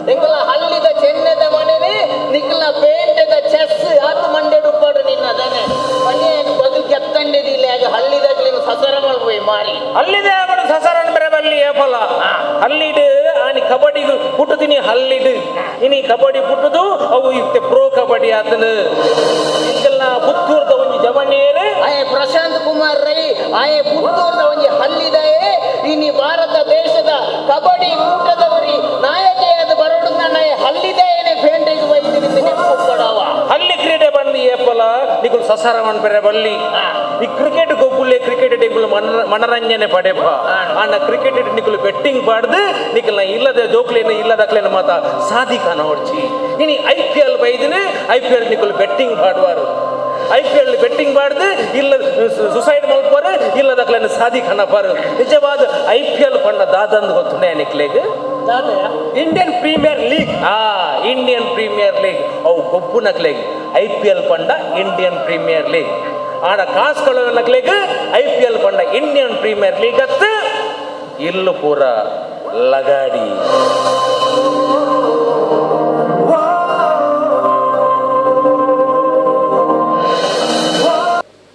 ನಿಕ್ಲ ಹಲ್ಲಿದ ಚೆನ್ನೆದ ಮನೇಲಿ ನಿಕ್ಲ ಪೇಂಟೆದ ಚೆಸ್ ಆತು ಮಂಡೆ ಡುಪ್ಪಾಡು ನಿನ್ನ ಅದಾನೆ ಮನೆ ಬದುಕು ಕೆತ್ತಂಡಿದಿಲ್ಲ ಆಗ ಹಳ್ಳಿದಾಗ್ಲಿ ಸಸರ ಮಲ್ಪೋಯ್ ಮಾರಿ. ಅಲ್ಲಿದೆ ಅವನು ಸಸರನ್ ಬೇರೆ ಬಲ್ಲಿ ಏಪಲ ಅಲ್ಲಿಡು ಆನಿ ಕಬಡ್ಡಿಗೆ ಪುಟ್ಟುದಿನಿ ಹಲ್ಲಿಡು ಇನಿ ಕಬಡ್ಡಿ ಪುಟ್ಟುದು ಅವು ಇತ್ತೆ ಪ್ರೋ ಕಬಡ್ಡಿ ಆತನು ಎಂಕಲ್ನ ಪುತ್ತೂರ್ದ ಒಂಜಿ ಜವಣ್ಯೇರು ಆಯೆ ಪ್ರಶಾಂತ್ ಕುಮಾರ್ ರೈ ಆಯೆ ಪುತ್ತೂರ್ದ ಒಂಜಿ ಹಲ್ಲಿದಾಯೆ ಇನಿ ಭಾರತ ದೇಶದ ಕಬಡ್ಡಿ ಕೂಟದವರಿ ನಾಯಕಿಯಾದ ಬರೋಡು ನನ್ನ ಹಲ್ಲಿದಾಯನೆ ಪೇಂಟೆಗೆ ಬೈದಿನಿ ನೆನಪು ಹಲ್ಲಿ ಕ್ರೀಡೆ ಬಂದು ಏಪಲ ನಿಕುಲ್ ಸಸಾರ ಬೇರೆ ಬಲ್ಲಿ ಈ ಕ್ರಿಕೆಟ್ ಗೊಬ್ಬುಲ್ಲೆ ಕ್ರಿಕೆಟ್ ನಿಕುಲು ಮನರಂಜನೆ ಪಡೆಪ ಆಂಡ ಕ್ರಿಕೆಟ್ ನಿಕುಲು ಬೆಟ್ಟಿಂಗ್ ಪಾಡ್ದು ನಿಕಲ್ನ ಇಲ್ಲದ ಜೋಕ್ಲೇನ ಇಲ್ಲದಕ್ಲೇನ ಮಾತ ಸಾಧಿಕಾನ ಹೊಡ್ಚಿ ಇನಿ ಐಪಿಎಲ್ ಬೈದಿನ ಐಪಿಎಲ್ ನಿಕುಲು ಬೆಟ್ಟಿಂಗ್ ಪಾಡುವಾರು ಐಪಿಎಲ್ ಬೆಟ್ಟಿಂಗ್ ಪಾಡ್ದು ಇಲ್ಲ ಸುಸೈಡ್ ಮಲ್ಪರು ಇಲ್ಲದಕ್ಲೇನ ಸಾಧಿಕಾನ ಪಾರು ನಿಜವಾದ ಐಪಿಎಲ್ ಪಂಡ ದಾದಂದು ಗೊತ್ತುಂಡೆ ನಿಕ್ಲೆಗ್ ಇಂಡಿಯನ್ ಪ್ರೀಮಿಯರ್ ಲೀಗ್. ಆ ಇಂಡಿಯನ್ ಪ್ರೀಮಿಯರ್ ಲೀಗ್ ಅವು ಗೊಬ್ಬು ನಕ್ಲೆಗ್ ಐಪಿಎಲ್ ಪಂಡ ಇಂಡಿಯನ್ ಪ್ರೀಮಿಯರ್ ಲೀಗ್ ಆಡ ಕಾಸು ನಕ್ಲೆಗ್ ಐಪಿಎಲ್ ಪಂಡ ಇಂಡಿಯನ್ ಪ್ರೀಮಿಯರ್ ಲೀಗ್ ಅತ್ತು ಇಲ್ಲು ಪೂರ ಲಗಾಡಿ.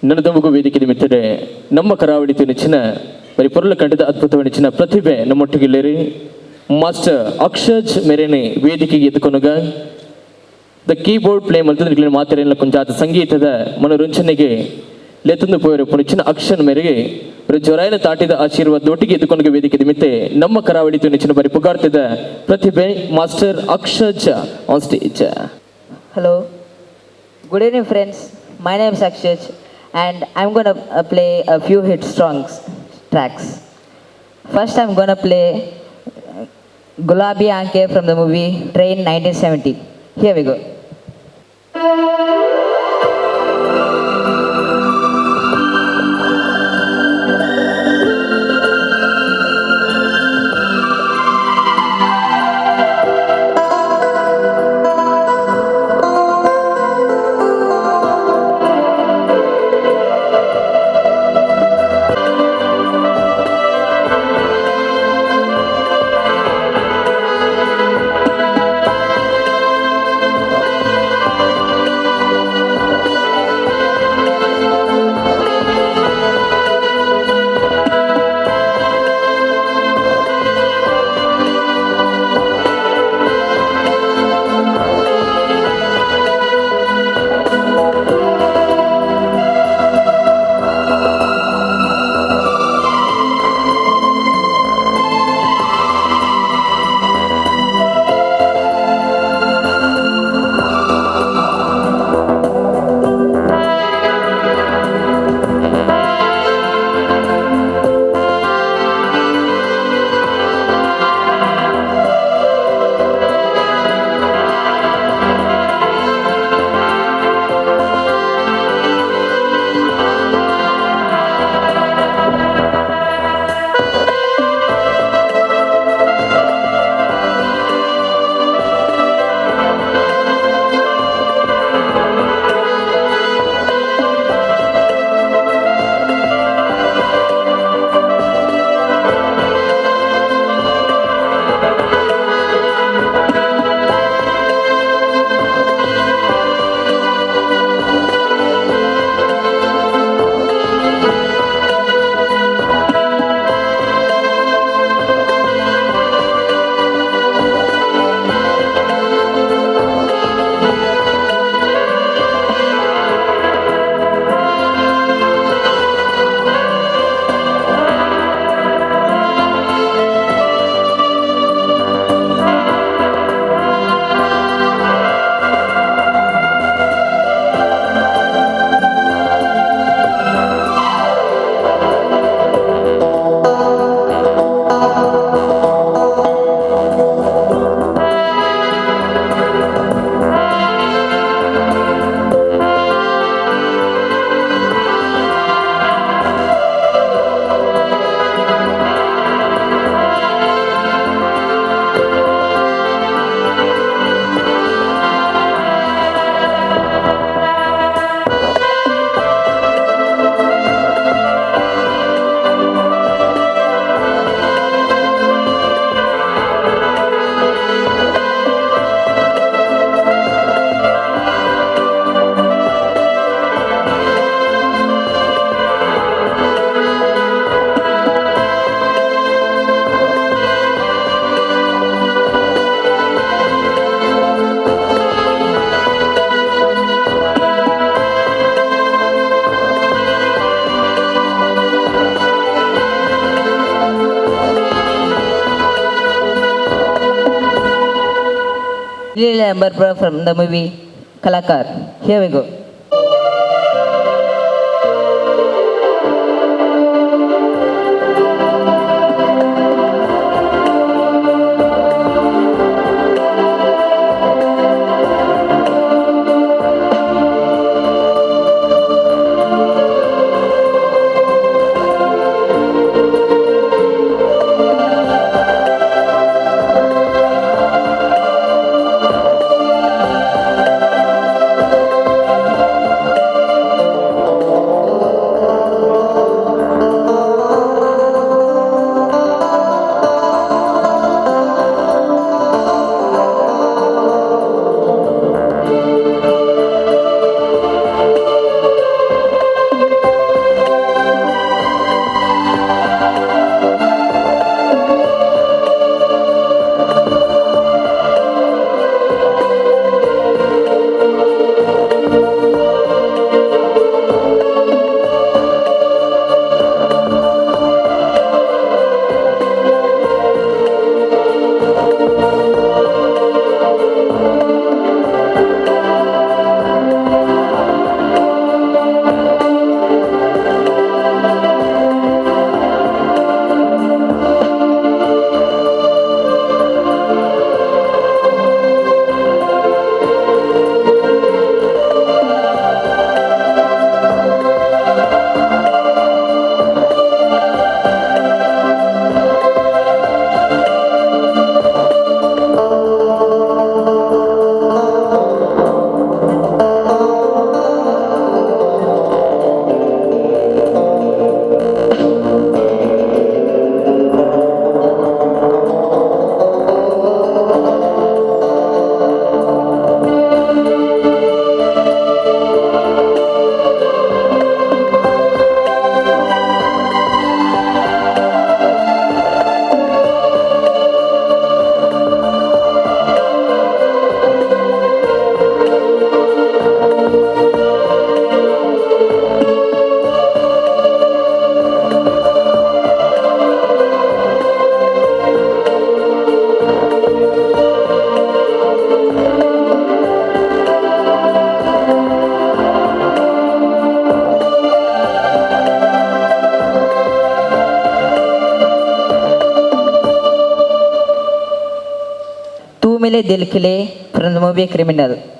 ನನ್ನ ವೇದಿಕೆ ನಿಮಿತ್ತರೆ ನಮ್ಮ ಕರಾವಳಿ ನೆಚ್ಚಿನ ಬರಿ ಪೊರುಲ ಕಂಠದ ಅದ್ಭುತ ನೆಚ್ಚಿನ ಪ್ರತಿಭೆ ನಮ್ಮೊಟ್ಟಿಗೆ ಮಾಸ್ಟರ್ ಅಕ್ಷಜ್ ಮೆರೆನೆ ವೇದಿಕೆಗೆ ಎದ್ದುಕೊನಗ the keyboard play ಮಲ್ತಂದ್ರೆ ಮಾತೆರೆಲ್ಲ ಕೊಂಚಾತ ಸಂಗೀತದ ಮನೋರಂಜನೆಗೆ ಲೆತ್ತಂದು ಪೋಯರು ಪುಣಿಚಿನ ಅಕ್ಷನ್ ಮೇರೆಗೆ ಜೊರಾಯನ ತಾಟಿದ ಆಶೀರ್ವಾದ ದೊಟ್ಟಿಗೆ ಎದ್ದುಕೊನಗ ವೇದಿಕೆ ನಿಮಿತ್ತೆ ನಮ್ಮ ಕರಾವಳಿ ನೆಚ್ಚಿನ ಬರಿ ಪುಗಾರ್ತಿದ ಪ್ರತಿಭೆ master Akshaj on stage. Hello, good evening friends. My name is Akshaj and I'm gonna play a few hit songs tracks. First I'm gonna play Gulabi Aankhen from the movie Train 1970. Here we go. Leela Ambar from the movie Kalakar. Here we go. Mile Dil Khile from the movie Criminal.